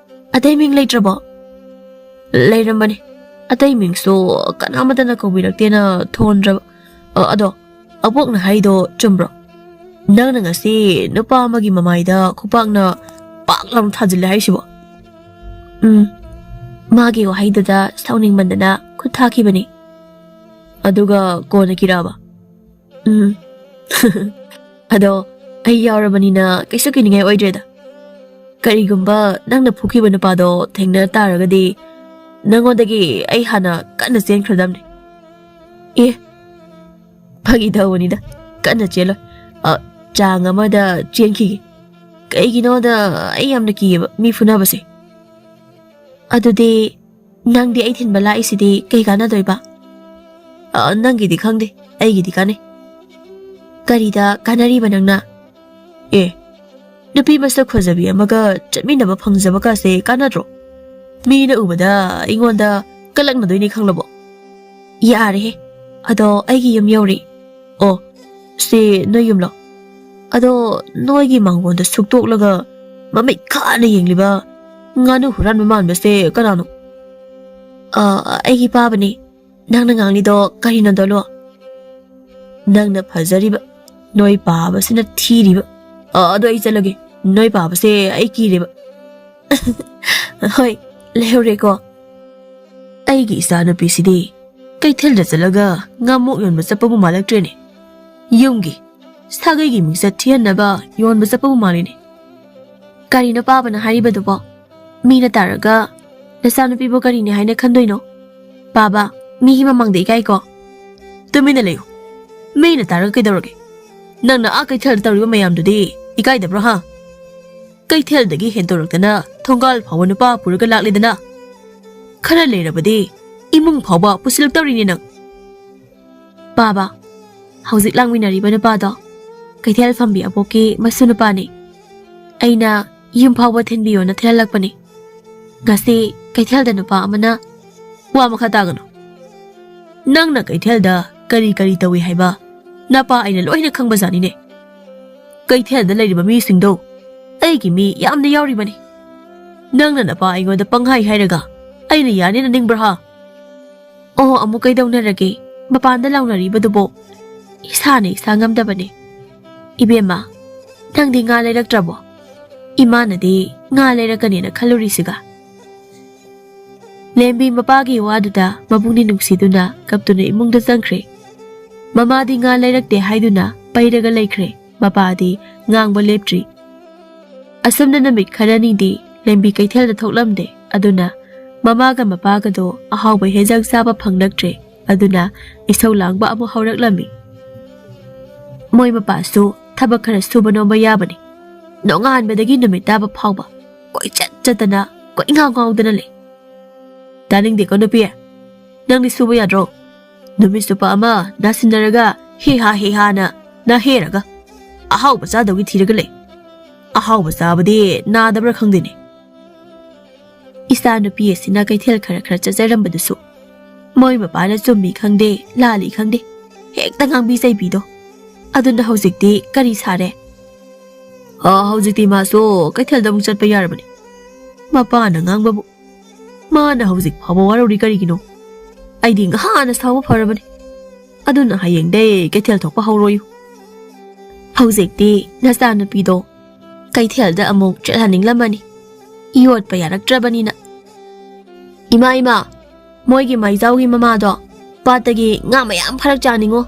ꯑꯇꯩ ꯃꯤꯡ ꯂꯩꯇ꯭ꯔꯕꯣ?" "ꯂꯩꯔꯝꯕꯅꯦ꯫ ꯑꯇꯩ ꯃꯤꯡꯁꯨ ꯀꯅꯥꯃꯠꯇꯅ ꯀꯧꯕꯤꯔꯛꯇꯦꯅ ꯊꯣꯟꯗ꯭ꯔꯕ꯫ ꯑ, ꯑꯗꯣ ꯑꯕꯣꯛꯅ ꯍꯥꯏꯗꯣ ꯆꯨꯝꯕ꯭ꯔꯣ? ꯅꯪꯅ ꯉꯁꯤ ꯅꯨꯄꯥ ꯑꯃꯒꯤ ꯃꯃꯥꯏꯗ ꯈꯨꯄꯥꯛꯅ ꯄꯥꯛ ꯂꯥꯎꯅ ꯊꯥꯖꯤꯜꯂꯦ ꯍꯥꯏꯁꯤꯕꯣ?" "ꯎꯝ, ꯃꯥꯒꯤ ꯋꯥꯍꯩꯗꯨꯗ ꯁꯥꯎꯅꯤꯡꯃꯟꯗꯅ ꯈꯨꯠ ꯊꯥꯈꯤꯕꯅꯤ꯫" ꯑꯗꯨꯒ ꯀꯣꯟꯅ ꯀꯤꯔꯛꯑꯕ? ꯎꯝ꯫ ꯑꯗꯣ ꯑꯩ ꯌꯥꯎꯔꯕꯅꯤꯅ ꯀꯩꯁꯨ ꯀꯤꯅꯤꯡꯉꯥꯏ ꯑꯣꯏꯗ꯭ꯔꯦꯗ꯫ ꯀꯔꯤꯒꯨꯝꯕ ꯅꯪꯅ ꯐꯨꯈꯤꯕ ꯅꯨꯄꯥꯗꯣ ꯊꯦꯡꯅ ꯇꯥꯔꯒꯗꯤ ꯅꯪꯉꯣꯟꯗꯒꯤ ꯑꯩ ꯍꯥꯟꯅ ꯀꯟꯅ ꯆꯦꯟꯈ꯭ꯔꯗꯝꯅꯦ꯫ ꯑꯦ, ꯐꯥꯒꯤ ꯇꯧꯕꯅꯤꯗ, ꯀꯟꯅ ꯆꯦꯜꯂꯣꯏ꯫ ꯑ, ꯆꯥꯡ ꯑꯃꯗ ꯆꯦꯟꯈꯤꯒꯦ꯫ ꯀꯩꯒꯤꯅꯣꯗ ꯑꯩ ꯌꯥꯝꯅ ꯀꯤꯌꯦꯕ ꯃꯤ ꯐꯨꯅꯕꯁꯦ꯫ ꯑꯗꯨꯗꯤ ꯅꯪꯗꯤ ꯑꯩ ꯊꯤꯟꯕ ꯂꯥꯛꯏꯁꯤꯗꯤ ꯀꯩ ꯀꯥꯟꯅꯗꯣꯏꯕ? ꯑ, ꯅꯪꯒꯤꯗꯤ ꯈꯪꯗꯦ, ꯑꯩꯒꯤꯗꯤ ꯀꯥꯟꯅꯩ꯫ ꯀꯔꯤꯗ ꯀꯥꯟꯅꯔꯤꯕ ꯅꯪꯅ? ꯑꯦ, ꯅꯨꯄꯤ ꯃꯁꯛ ꯐꯖꯕꯤ ꯑꯃꯒ ꯆꯠꯃꯤꯟꯅꯕ ꯐꯪꯖꯕ ꯀꯥꯁꯦ ꯀꯥꯟꯅꯗ꯭ꯔꯣ? ꯃꯤꯅ ꯎꯕꯗ ꯑꯩꯉꯣꯟꯗ ꯀꯂꯛꯅꯗꯣꯏꯅꯤ ꯈꯪꯂꯕꯣ? ꯌꯥꯔꯦꯍꯦ, ꯑꯗꯣ ꯑꯩꯒꯤ ꯌꯨꯝ ꯌꯧꯔꯦ꯫ ꯑꯣ, ꯁꯤ ꯅꯣꯏ ꯌꯨꯝꯂꯣ? ꯑꯗꯣ ꯅꯣꯏꯒꯤ ꯃꯥꯡꯒꯣꯟꯗ ꯁꯨꯛꯇꯣꯛꯂꯒ ꯃꯃꯤꯠ ꯈꯥꯅ ꯌꯦꯡꯂꯤꯕ ꯉꯥꯅꯨ ꯍꯨꯔꯥꯟꯕ ꯃꯥꯟꯕꯁꯦ ꯀꯅꯥꯅꯣ? ꯑ, ꯑꯩꯒꯤ ꯄꯥꯕꯅꯦ꯫ ꯅꯪꯅ ꯉꯥꯡꯂꯤꯗꯣ ꯀꯔꯤꯅꯣ, ꯗꯣꯂꯨ? ꯅꯪꯅ ꯐꯖꯔꯤꯕ, ꯅꯣꯏ ꯄꯥꯕꯁꯤꯅ ꯊꯤꯔꯤꯕ꯫ ꯑ, ꯑꯗꯣ ꯑꯩ ꯆꯠꯂꯒꯦ꯫ ꯅꯣꯏ ꯄꯥꯕꯁꯦ ꯑꯩ ꯀꯤꯔꯦꯕ꯫ ꯍꯣꯏ, ꯂꯩꯍꯧꯔꯦꯀꯣ꯫ ꯑꯩꯒꯤ ꯏꯆꯥꯅꯨꯄꯤꯁꯤꯗꯤ ꯀꯩꯊꯦꯜꯗ ꯆꯠꯂꯒ ꯉꯥꯃꯣꯛ ꯌꯣꯟꯕ ꯆꯠꯄꯕꯨ ꯃꯥꯜꯂꯛꯇ꯭ꯔꯦꯅꯦ꯫ ꯌꯨꯝꯒꯤ ꯁꯥꯒꯩꯒꯤ ꯃꯤꯡꯆꯠ ꯊꯤꯍꯟꯅꯕ ꯌꯣꯟꯕ ꯆꯠꯄꯕꯨ ꯃꯥꯜꯂꯤꯅꯦ꯫ ꯀꯔꯤꯅꯣ ꯄꯥꯕꯅ ꯍꯥꯏꯔꯤꯕꯗꯨꯕꯣ? ꯃꯤꯅ ꯇꯥꯔꯒ ꯅꯆꯥꯅꯨꯄꯤꯕꯨ ꯀꯔꯤꯅꯤ ꯍꯥꯏꯅ ꯈꯟꯗꯣꯏꯅꯣ? ꯄꯥꯕ, ꯃꯤꯒꯤ ꯃꯃꯥꯡꯗ ꯏꯀꯥꯏꯀꯣ? ꯇꯨꯃꯤꯟꯅ ꯂꯩꯌꯨ꯫ ꯃꯤꯅ ꯇꯥꯔꯒ ꯀꯩꯗꯧꯔꯒꯦ? ꯅꯪꯅ ꯑꯥ ꯀꯩꯊꯦꯜꯗ ꯇꯧꯔꯤꯕ ꯃꯌꯥꯝꯗꯨꯗꯤ ꯏꯀꯥꯏꯗꯕ꯭ꯔꯣ, ꯍꯥ? ꯀꯩꯊꯦꯜꯗꯒꯤ ꯍꯦꯟꯗꯣꯔꯛꯇꯅ ꯊꯣꯡꯒꯥꯜ ꯐꯥꯎꯕ ꯅꯨꯄꯥ ꯄꯨꯔꯒ ꯂꯥꯛꯂꯦꯗꯅ꯫ ꯈꯔ ꯂꯩꯔꯕꯗꯤ ꯏꯃꯨꯡ ꯐꯥꯎꯕ ꯄꯨꯁꯤꯜꯂꯛꯇꯧꯔꯤꯅꯦ ꯅꯪ꯫ ꯄꯥꯕ, ꯍꯧꯖꯤꯛ ꯂꯥꯡꯃꯤꯟꯅꯔꯤꯕ ꯅꯨꯄꯥꯗꯣ ꯀꯩꯊꯦꯜ ꯐꯝꯕꯤ ꯑꯕꯣꯛꯀꯤ ꯃꯁꯨ ꯅꯨꯄꯥꯅꯤ꯫ ꯑꯩꯅ ꯌꯨꯝ ꯐꯥꯎꯕ ꯊꯤꯟꯕꯤꯌꯣꯅ ꯊꯤꯜꯍꯜꯂꯛꯄꯅꯤ꯫ ꯉꯁꯤ ꯀꯩꯊꯦꯜꯗ ꯅꯨꯄꯥ ꯑꯃꯅ ꯋꯥ ꯃꯈꯥ ꯇꯥꯒꯅꯨ꯫ ꯅꯪꯅ ꯀꯩꯊꯦꯜꯗ ꯀꯔꯤ ꯀꯔꯤ ꯇꯧꯏ ꯍꯥꯏꯕ ꯅꯄꯥ ꯑꯩꯅ ꯂꯣꯏꯅ ꯈꯪꯕꯖꯥꯠꯅꯤꯅꯦ꯫ ꯀꯩꯊꯦꯜꯗ ꯂꯩꯔꯤꯕ ꯃꯤꯁꯤꯡꯗꯣ ꯑꯩꯒꯤ ꯃꯤ ꯌꯥꯝꯅ ꯌꯥꯎꯔꯤꯕꯅꯤ꯫ ꯅꯪꯅ ꯅꯄꯥ ꯑꯩꯉꯣꯟꯗ ꯄꯪꯍꯥꯏ ꯍꯥꯏꯔꯒ ꯑꯩꯅ ꯌꯥꯅꯦꯅ ꯅꯤꯡꯕ꯭ꯔꯥ, ꯍꯥ? ꯑꯣ, ꯑꯃꯨꯛ ꯀꯩꯗꯧꯅꯔꯒꯦ? ꯃꯄꯥꯟꯗ ꯂꯥꯎꯅꯔꯤꯕꯗꯨꯕꯣ? ꯏꯁꯥꯅ ꯏꯁꯥ ꯉꯝꯗꯕꯅꯦ꯫ ꯏꯕꯦꯝꯃ, ꯅꯪꯗꯤ ꯉꯥ ꯂꯩꯔꯛꯇ꯭ꯔꯕꯣ? ꯏꯃꯥꯅꯗꯤ ꯉꯥ ꯂꯩꯔꯛꯀꯅꯦꯅ ꯈꯜꯂꯨꯔꯤꯁꯤꯒ꯫ ꯂꯦꯝꯕꯤ ꯃꯄꯥꯒꯤ ꯋꯥꯗꯨꯗ ꯃꯄꯨꯛꯅꯤꯡ ꯅꯨꯡꯁꯤꯗꯨꯅ ꯀꯞꯇꯨꯅ ꯏꯃꯨꯡꯗ ꯆꯪꯈ꯭ꯔꯦ꯫ ꯃꯃꯥꯗꯤ ꯉꯥ ꯂꯩꯔꯛꯇꯦ ꯍꯥꯏꯗꯨꯅ ꯄꯩꯔꯒ ꯂꯩꯈ꯭ꯔꯦ꯫ ꯃꯄꯥꯗꯤ ꯉꯥꯡꯕ ꯂꯦꯞꯇ꯭ꯔꯤ꯫ ꯑꯁꯨꯝꯅ ꯅꯨꯃꯤꯠ ꯈꯔꯅꯤꯗꯤ ꯂꯦꯝꯕꯤ ꯀꯩꯊꯦꯜꯗ ꯊꯣꯛꯂꯝꯗꯦ꯫ ꯑꯗꯨꯅ ꯃꯃꯥꯒ ꯃꯄꯥꯒꯗꯣ ꯑꯍꯥꯎꯕ ꯍꯦꯟꯖꯥꯡ ꯆꯥꯕ ꯐꯪꯂꯛꯇ꯭ꯔꯦ꯫ ꯑꯗꯨꯅ ꯏꯁꯧ ꯂꯥꯡꯕ ꯑꯃꯨꯛ ꯍꯧꯔꯛꯂꯝꯃꯤ꯫ ꯃꯣꯏ ꯃꯄꯥꯁꯨ ꯊꯕꯛ ꯈꯔ ꯁꯨꯕ ꯅꯣꯝꯕ ꯌꯥꯕꯅꯤ꯫ ꯅꯣꯡꯉꯥꯟꯕꯗꯒꯤ ꯅꯨꯃꯤꯠ ꯇꯥꯕ ꯐꯥꯎꯕ ꯀꯣꯏꯆꯠ ꯆꯠꯇꯅ ꯀꯣꯏꯉꯥꯎ ꯉꯥꯎꯗꯅ ꯂꯩ꯫ ꯇꯥꯅꯤꯡꯗꯦꯀꯣ ꯅꯨꯄꯤ, ꯅꯪꯗꯤ ꯁꯨꯕ ꯌꯥꯗ꯭ꯔꯣ? ꯅꯨꯃꯤꯠ ꯆꯨꯞꯄ ꯑꯃ ꯅꯥꯁꯤꯟꯅꯔꯒ ꯍꯦ ꯍꯥ ꯍꯦ ꯍꯥꯅ ꯅꯥꯍꯦꯔꯒ ꯑꯍꯥꯎꯕ ꯆꯥꯗꯧꯒꯤ ꯊꯤꯔꯒ ꯂꯩ꯫ ꯑꯍꯥꯎꯕ ꯆꯥꯕꯗꯤ ꯅꯥꯗꯕ꯭ꯔꯥ ꯈꯪꯗꯦꯅꯦ꯫ ꯏꯆꯥ ꯅꯨꯄꯤ ꯑꯁꯤꯅ ꯀꯩꯊꯦꯜ ꯈꯔ ꯈꯔ ꯆꯠꯆꯔꯝꯕꯗꯨꯁꯨ ꯃꯣꯏ ꯃꯄꯥꯅ ꯆꯨꯝꯃꯤ ꯈꯪꯗꯦ, ꯂꯥꯜꯂꯤ ꯈꯪꯗꯦ, ꯍꯦꯛꯇ ꯉꯥꯡꯕꯤ ꯆꯩꯕꯤꯗꯣ꯫ ꯑꯗꯨꯅ ꯍꯧꯖꯤꯛꯇꯤ ꯀꯔꯤ ꯁꯥꯔꯦ? ꯑ, ꯍꯧꯖꯤꯛꯇꯤ ꯃꯥꯁꯨ ꯀꯩꯊꯦꯜꯗ ꯑꯃꯨꯛ ꯆꯠꯄ ꯌꯥꯔꯕꯅꯤ꯫ ꯃꯄꯥꯅ ꯉꯥꯡꯕꯕꯨ ꯃꯥꯅ ꯍꯧꯖꯤꯛ ꯐꯥꯎꯕ ꯋꯥꯔꯧꯔꯤ ꯀꯔꯤꯒꯤꯅꯣ? ꯑꯩꯗꯤ ꯉꯍꯥꯟꯅ ꯁꯥꯎꯕ ꯐꯔꯕꯅꯤ꯫ ꯑꯗꯨꯅ ꯍꯌꯦꯡꯗꯩ ꯀꯩꯊꯦꯜ ꯊꯣꯛꯄ ꯍꯧꯔꯣꯏꯌꯨ꯫ ꯍꯧꯖꯤꯛꯇꯤ ꯅꯆꯥꯅꯨꯄꯤꯗꯣ ꯀꯩꯊꯦꯜꯗ ꯑꯃꯨꯛ ꯆꯠꯍꯟꯅꯤꯡꯂꯝꯃꯅꯤ, ꯌꯣꯠꯄ ꯌꯥꯔꯛꯇ꯭ꯔꯕꯅꯤꯅ꯫ ꯏꯃꯥ, ꯏꯃꯥ, ꯃꯣꯏꯒꯤ ꯃꯥꯏꯖꯥꯎꯒꯤ ꯃꯃꯥꯗꯣ ꯄꯥꯠꯇꯒꯤ ꯉꯥ ꯃꯌꯥꯝ ꯐꯥꯔꯛ ꯆꯥꯅꯤꯡꯉꯣ꯫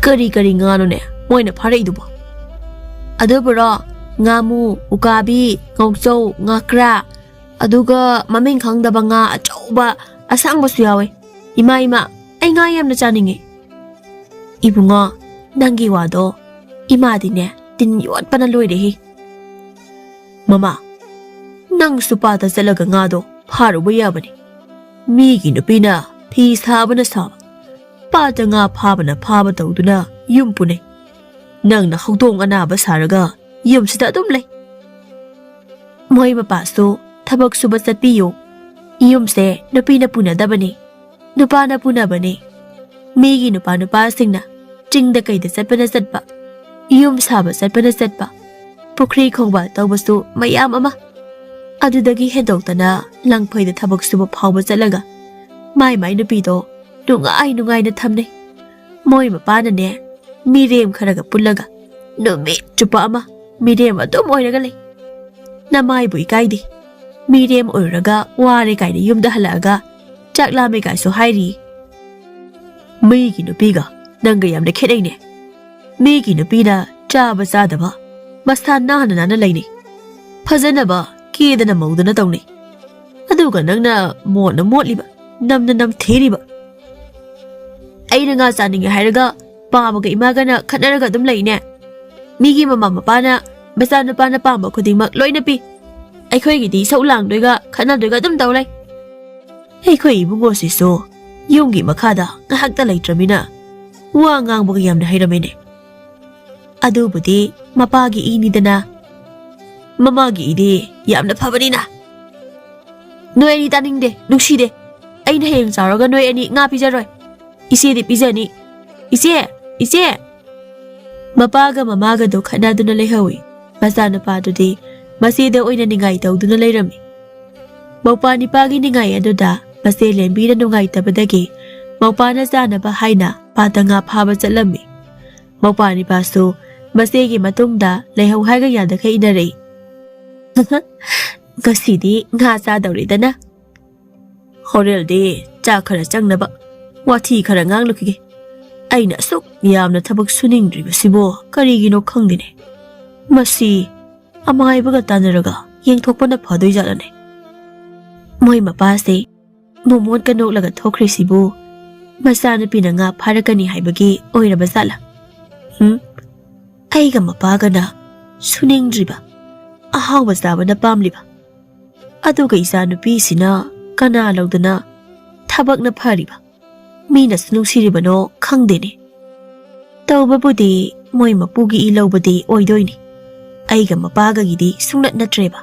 ꯀꯔꯤ ꯀꯔꯤ ꯉꯥꯅꯣꯅꯦ ꯃꯣꯏꯅ ꯐꯥꯔꯛꯏꯗꯨꯕꯣ? ꯑꯗꯨꯕꯨꯔꯣ, ꯉꯥꯃꯨ, ꯎꯀꯥꯕꯤ, ꯉꯧꯆꯧ, ꯉꯥꯀ꯭ꯔꯥ, ꯑꯗꯨꯒ ꯃꯃꯤꯡ ꯈꯪꯗꯕ ꯉꯥ ꯑꯆꯧꯕ ꯑꯁꯥꯡꯕꯁꯨ ꯌꯥꯎꯋꯦ꯫ ꯏꯃꯥ, ꯏꯃꯥ, ꯑꯩ ꯉꯥ ꯌꯥꯝꯅ ꯆꯥꯅꯤꯡꯉꯦ꯫ ꯏꯕꯨꯡꯉꯣ, ꯅꯪꯒꯤ ꯋꯥꯗꯣ ꯏꯃꯥꯗꯤꯅꯦ ꯇꯤꯟ ꯌꯣꯠꯄꯅ ꯂꯣꯏꯔꯦꯍꯦ꯫ ꯃꯃꯥ, ꯅꯪꯁꯨ ꯄꯥꯠꯇ ꯆꯠꯂꯒ ꯉꯥꯗꯣ ꯐꯥꯔꯨꯕ ꯌꯥꯕꯅꯤ꯫ ꯃꯤꯒꯤ ꯅꯨꯄꯤꯅ ꯐꯤ ꯁꯥꯕꯅ ꯁꯥꯕ, ꯄꯥꯠꯇ ꯉꯥ ꯐꯥꯕꯅ ꯐꯥꯕ ꯇꯧꯗꯨꯅ ꯌꯨꯝ ꯄꯨꯅꯩ꯫ ꯅꯪꯅ ꯍꯧꯗꯣꯡ ꯑꯅꯥꯕ ꯁꯥꯔꯒ ꯌꯨꯝꯁꯤꯗ ꯑꯗꯨꯝ ꯂꯩ꯫ ꯃꯣꯏ ꯃꯄꯥꯁꯨ ꯊꯕꯛ ꯁꯨꯕ ꯆꯠꯄꯤꯌꯨ꯫ ꯌꯨꯝꯁꯦ ꯅꯨꯄꯤꯅ ꯄꯨꯅꯗꯕꯅꯤ, ꯅꯨꯄꯥꯅ ꯄꯨꯅꯕꯅꯤ꯫ ꯃꯤꯒꯤ ꯅꯨꯄꯥ ꯅꯨꯄꯥꯁꯤꯡꯅ ꯆꯤꯡꯗ ꯀꯩꯗ ꯆꯠꯄꯅ ꯆꯠꯄ, ꯌꯨꯝ ꯁꯥꯕ ꯆꯠꯄꯅ ꯆꯠꯄ, ꯄꯨꯈ꯭ꯔꯤ ꯈꯣꯡꯕꯥꯜ ꯇꯧꯕꯁꯨ ꯃꯌꯥꯝ ꯑꯃ꯫ ꯑꯗꯨꯗꯒꯤ ꯍꯦꯟꯗꯣꯛꯇꯅ ꯂꯪꯐꯩꯗ ꯊꯕꯛ ꯁꯨꯕ ꯐꯥꯎꯕ ꯆꯠꯂꯒ ꯃꯥꯏ ꯃꯥꯏ ꯅꯨꯄꯤꯗꯣ ꯅꯨꯡꯉꯥꯏ ꯅꯨꯡꯉꯥꯏꯅ ꯊꯝꯅꯩ꯫ ꯃꯣꯏ ꯃꯄꯥꯅꯅꯦ ꯃꯤꯔꯦꯝ ꯈꯔꯒ ꯄꯨꯜꯂꯒ ꯅꯨꯃꯤꯠ ꯆꯨꯞꯄ ꯑꯃ ꯃꯤꯔꯦꯝ ꯑꯗꯨꯝ ꯑꯣꯏꯔꯒ ꯂꯩ꯫ ꯅꯃꯥꯏꯕꯨ ꯏꯀꯥꯏꯗꯦ꯫ ꯃꯤꯔꯦꯝ ꯑꯣꯏꯔꯨꯔꯒ ꯋꯥꯔꯦ ꯀꯥꯏꯅ ꯌꯨꯝꯗ ꯍꯜꯂꯛꯑꯒ ꯆꯥꯛ ꯂꯥꯝꯃꯦ ꯀꯥꯏꯁꯨ ꯍꯥꯏꯔꯤ꯫ ꯃꯤꯒꯤ ꯅꯨꯄꯤꯒ ꯅꯪꯒ ꯌꯥꯝꯅ ꯈꯦꯠꯅꯩꯅꯦ꯫ ꯃꯤꯒꯤ ꯅꯨꯄꯤꯅ ꯆꯥꯕ ꯆꯥꯗꯕ, ꯃꯁꯥ ꯅꯥꯟꯅ ꯅꯥꯟꯅ ꯂꯩꯅꯩ꯫ ꯐꯖꯅꯕ ꯀꯦꯗꯅ ꯃꯧꯗꯅ ꯇꯧꯅꯩ꯫ ꯑꯗꯨꯒ ꯅꯪꯅ ꯃꯣꯠꯅ ꯃꯣꯠꯂꯤꯕ, ꯅꯝꯅ ꯅꯝꯊꯤꯔꯤꯕ꯫ ꯑꯩꯅ ꯉꯥ ꯆꯥꯅꯤꯡꯉꯦ ꯍꯥꯏꯔꯒ ꯄꯥꯕꯒ ꯏꯃꯥꯒꯅ ꯈꯠꯅꯔꯒ ꯑꯗꯨꯝ ꯂꯩꯅꯦ꯫ ꯃꯤꯒꯤ ꯃꯃꯥ ꯃꯄꯥꯅ ꯃꯆꯥꯅꯨꯄꯥꯅ ꯄꯥꯝꯕ ꯈꯨꯗꯤꯡꯃꯛ ꯂꯣꯏꯅ ꯄꯤ꯫ ꯑꯩꯈꯣꯏꯒꯤꯗꯤ ꯏꯁꯧ ꯂꯥꯡꯗꯣꯏꯒ ꯈꯠꯅꯗꯣꯏꯒ ꯑꯗꯨꯝ ꯇꯧ ꯂꯩ꯫ ꯑꯩꯈꯣꯏ ꯏꯕꯨꯡꯉꯣꯁꯤꯁꯨ ꯌꯨꯝꯒꯤ ꯃꯈꯥꯗ ꯉꯥꯏꯍꯥꯛꯇ ꯂꯩꯇ꯭ꯔꯃꯤꯅ ꯋꯥ ꯉꯥꯡꯕꯒ ꯌꯥꯝꯅ ꯍꯩꯔꯝꯃꯤꯅꯦ꯫ ꯑꯗꯨꯕꯨꯗꯤ ꯃꯄꯥꯒꯤ ꯏꯅꯤꯗꯅ꯫ ꯃꯃꯥꯒꯤ ꯏꯗꯤ ꯌꯥꯝꯅ ꯐꯕꯅꯤꯅ꯫ ꯅꯣꯏ ꯑꯅꯤ ꯇꯥꯅꯤꯡꯗꯦ, ꯅꯨꯡꯁꯤꯗꯦ꯫ ꯑꯩꯅ ꯍꯌꯦꯡ ꯆꯥꯎꯔꯒ ꯅꯣꯏ ꯑꯅꯤ ꯉꯥ ꯄꯤꯖꯔꯣꯏ꯫ ꯏꯆꯦꯗꯤ ꯄꯤꯖꯅꯤ꯫ ꯏꯆꯦ! ꯏꯆꯦ! ꯃꯄꯥꯒ ꯃꯃꯥꯒꯗꯣ ꯈꯠꯅꯗꯨꯅ ꯂꯩꯍꯧꯏ꯫ ꯃꯆꯥꯅꯨꯄꯥꯗꯨꯗꯤ ꯃꯆꯦꯗ ꯑꯣꯏꯅ ꯅꯤꯡꯉꯥꯏ ꯇꯧꯗꯨꯅ ꯂꯩꯔꯝꯃꯤ꯫ ꯃꯧꯄꯥ ꯅꯤꯄꯥꯒꯤ ꯅꯤꯡꯉꯥꯏ ꯑꯗꯨꯗ ꯃꯆꯦ ꯂꯦꯝꯕꯤꯅ ꯅꯨꯡꯉꯥꯏꯇꯕꯗꯒꯤ ꯃꯧꯄꯥꯅ ꯆꯥꯅꯕ ꯍꯥꯏꯅ ꯄꯥꯠꯇ ꯉꯥ ꯐꯥꯕ ꯆꯠꯂꯝꯃꯤ꯫ ꯃꯧꯄꯥ ꯅꯤꯄꯥꯁꯨ ꯃꯆꯦꯒꯤ ꯃꯇꯨꯡꯗ ꯂꯩꯍꯧ ꯍꯥꯏꯒ ꯌꯥꯗꯈꯩ ꯏꯟꯅꯔꯛꯏ꯫ ꯉꯁꯤꯗꯤ ꯉꯥ ꯆꯥꯗꯧꯔꯤꯗꯅ꯫ ꯍꯣꯔꯦꯜꯗꯤ ꯆꯥꯛ ꯈꯔ ꯆꯪꯅꯕ ꯋꯥꯊꯤ ꯈꯔ ꯉꯥꯡꯂꯨꯈꯤꯒꯦ꯫ ꯑꯩꯅ ꯑꯁꯨꯛ ꯌꯥꯝꯅ ꯊꯕꯛ ꯁꯨꯅꯤꯡꯗ꯭ꯔꯤꯕꯁꯤꯕꯨ ꯀꯔꯤꯒꯤꯅꯣ ꯈꯪꯗꯦꯅꯦ꯫ ꯃꯁꯤ ꯑꯃꯥꯏꯕꯒ ꯇꯥꯟꯅꯔꯒ ꯌꯦꯡꯊꯣꯛꯄꯅ ꯐꯗꯣꯏꯖꯥꯠꯂꯅꯦ꯫ ꯃꯣꯏ ꯃꯄꯥꯁꯦ ꯃꯣꯃꯣꯟꯒ ꯅꯣꯛꯂꯒ ꯊꯣꯛꯈ꯭ꯔꯤꯁꯤꯕꯨ ꯃꯆꯥꯅꯨꯄꯤꯅ ꯉꯥ ꯐꯥꯔꯛꯀꯅꯤ ꯍꯥꯏꯕꯒꯤ ꯑꯣꯏꯔꯕ ꯖꯥꯠꯂꯥ? ꯍꯨꯝ? ꯑꯩꯒ ꯃꯄꯥꯒꯅ ꯁꯨꯅꯤꯡꯗ꯭ꯔꯤꯕ, ꯑꯍꯥꯎꯕ ꯆꯥꯕꯅ ꯄꯥꯝꯂꯤꯕ, ꯑꯗꯨꯒ ꯏꯆꯥꯅꯨꯄꯤꯁꯤꯅ ꯀꯅꯥ ꯂꯧꯗꯅ ꯊꯕꯛꯅ ꯐꯔꯤꯕ, ꯃꯤꯅꯁꯨ ꯅꯨꯡꯁꯤꯔꯤꯕꯅꯣ ꯈꯪꯗꯦꯅꯦ꯫ ꯇꯧꯕꯕꯨꯗꯤ ꯃꯣꯏ ꯃꯄꯨꯒꯤ ꯏ ꯂꯧꯕꯗꯤ ꯑꯣꯏꯗꯣꯏꯅꯤ꯫ ꯑꯩꯒ ꯃꯄꯥꯒꯒꯤꯗꯤ ꯁꯨꯡꯅꯠ ꯅꯠꯇ꯭ꯔꯦꯕ꯫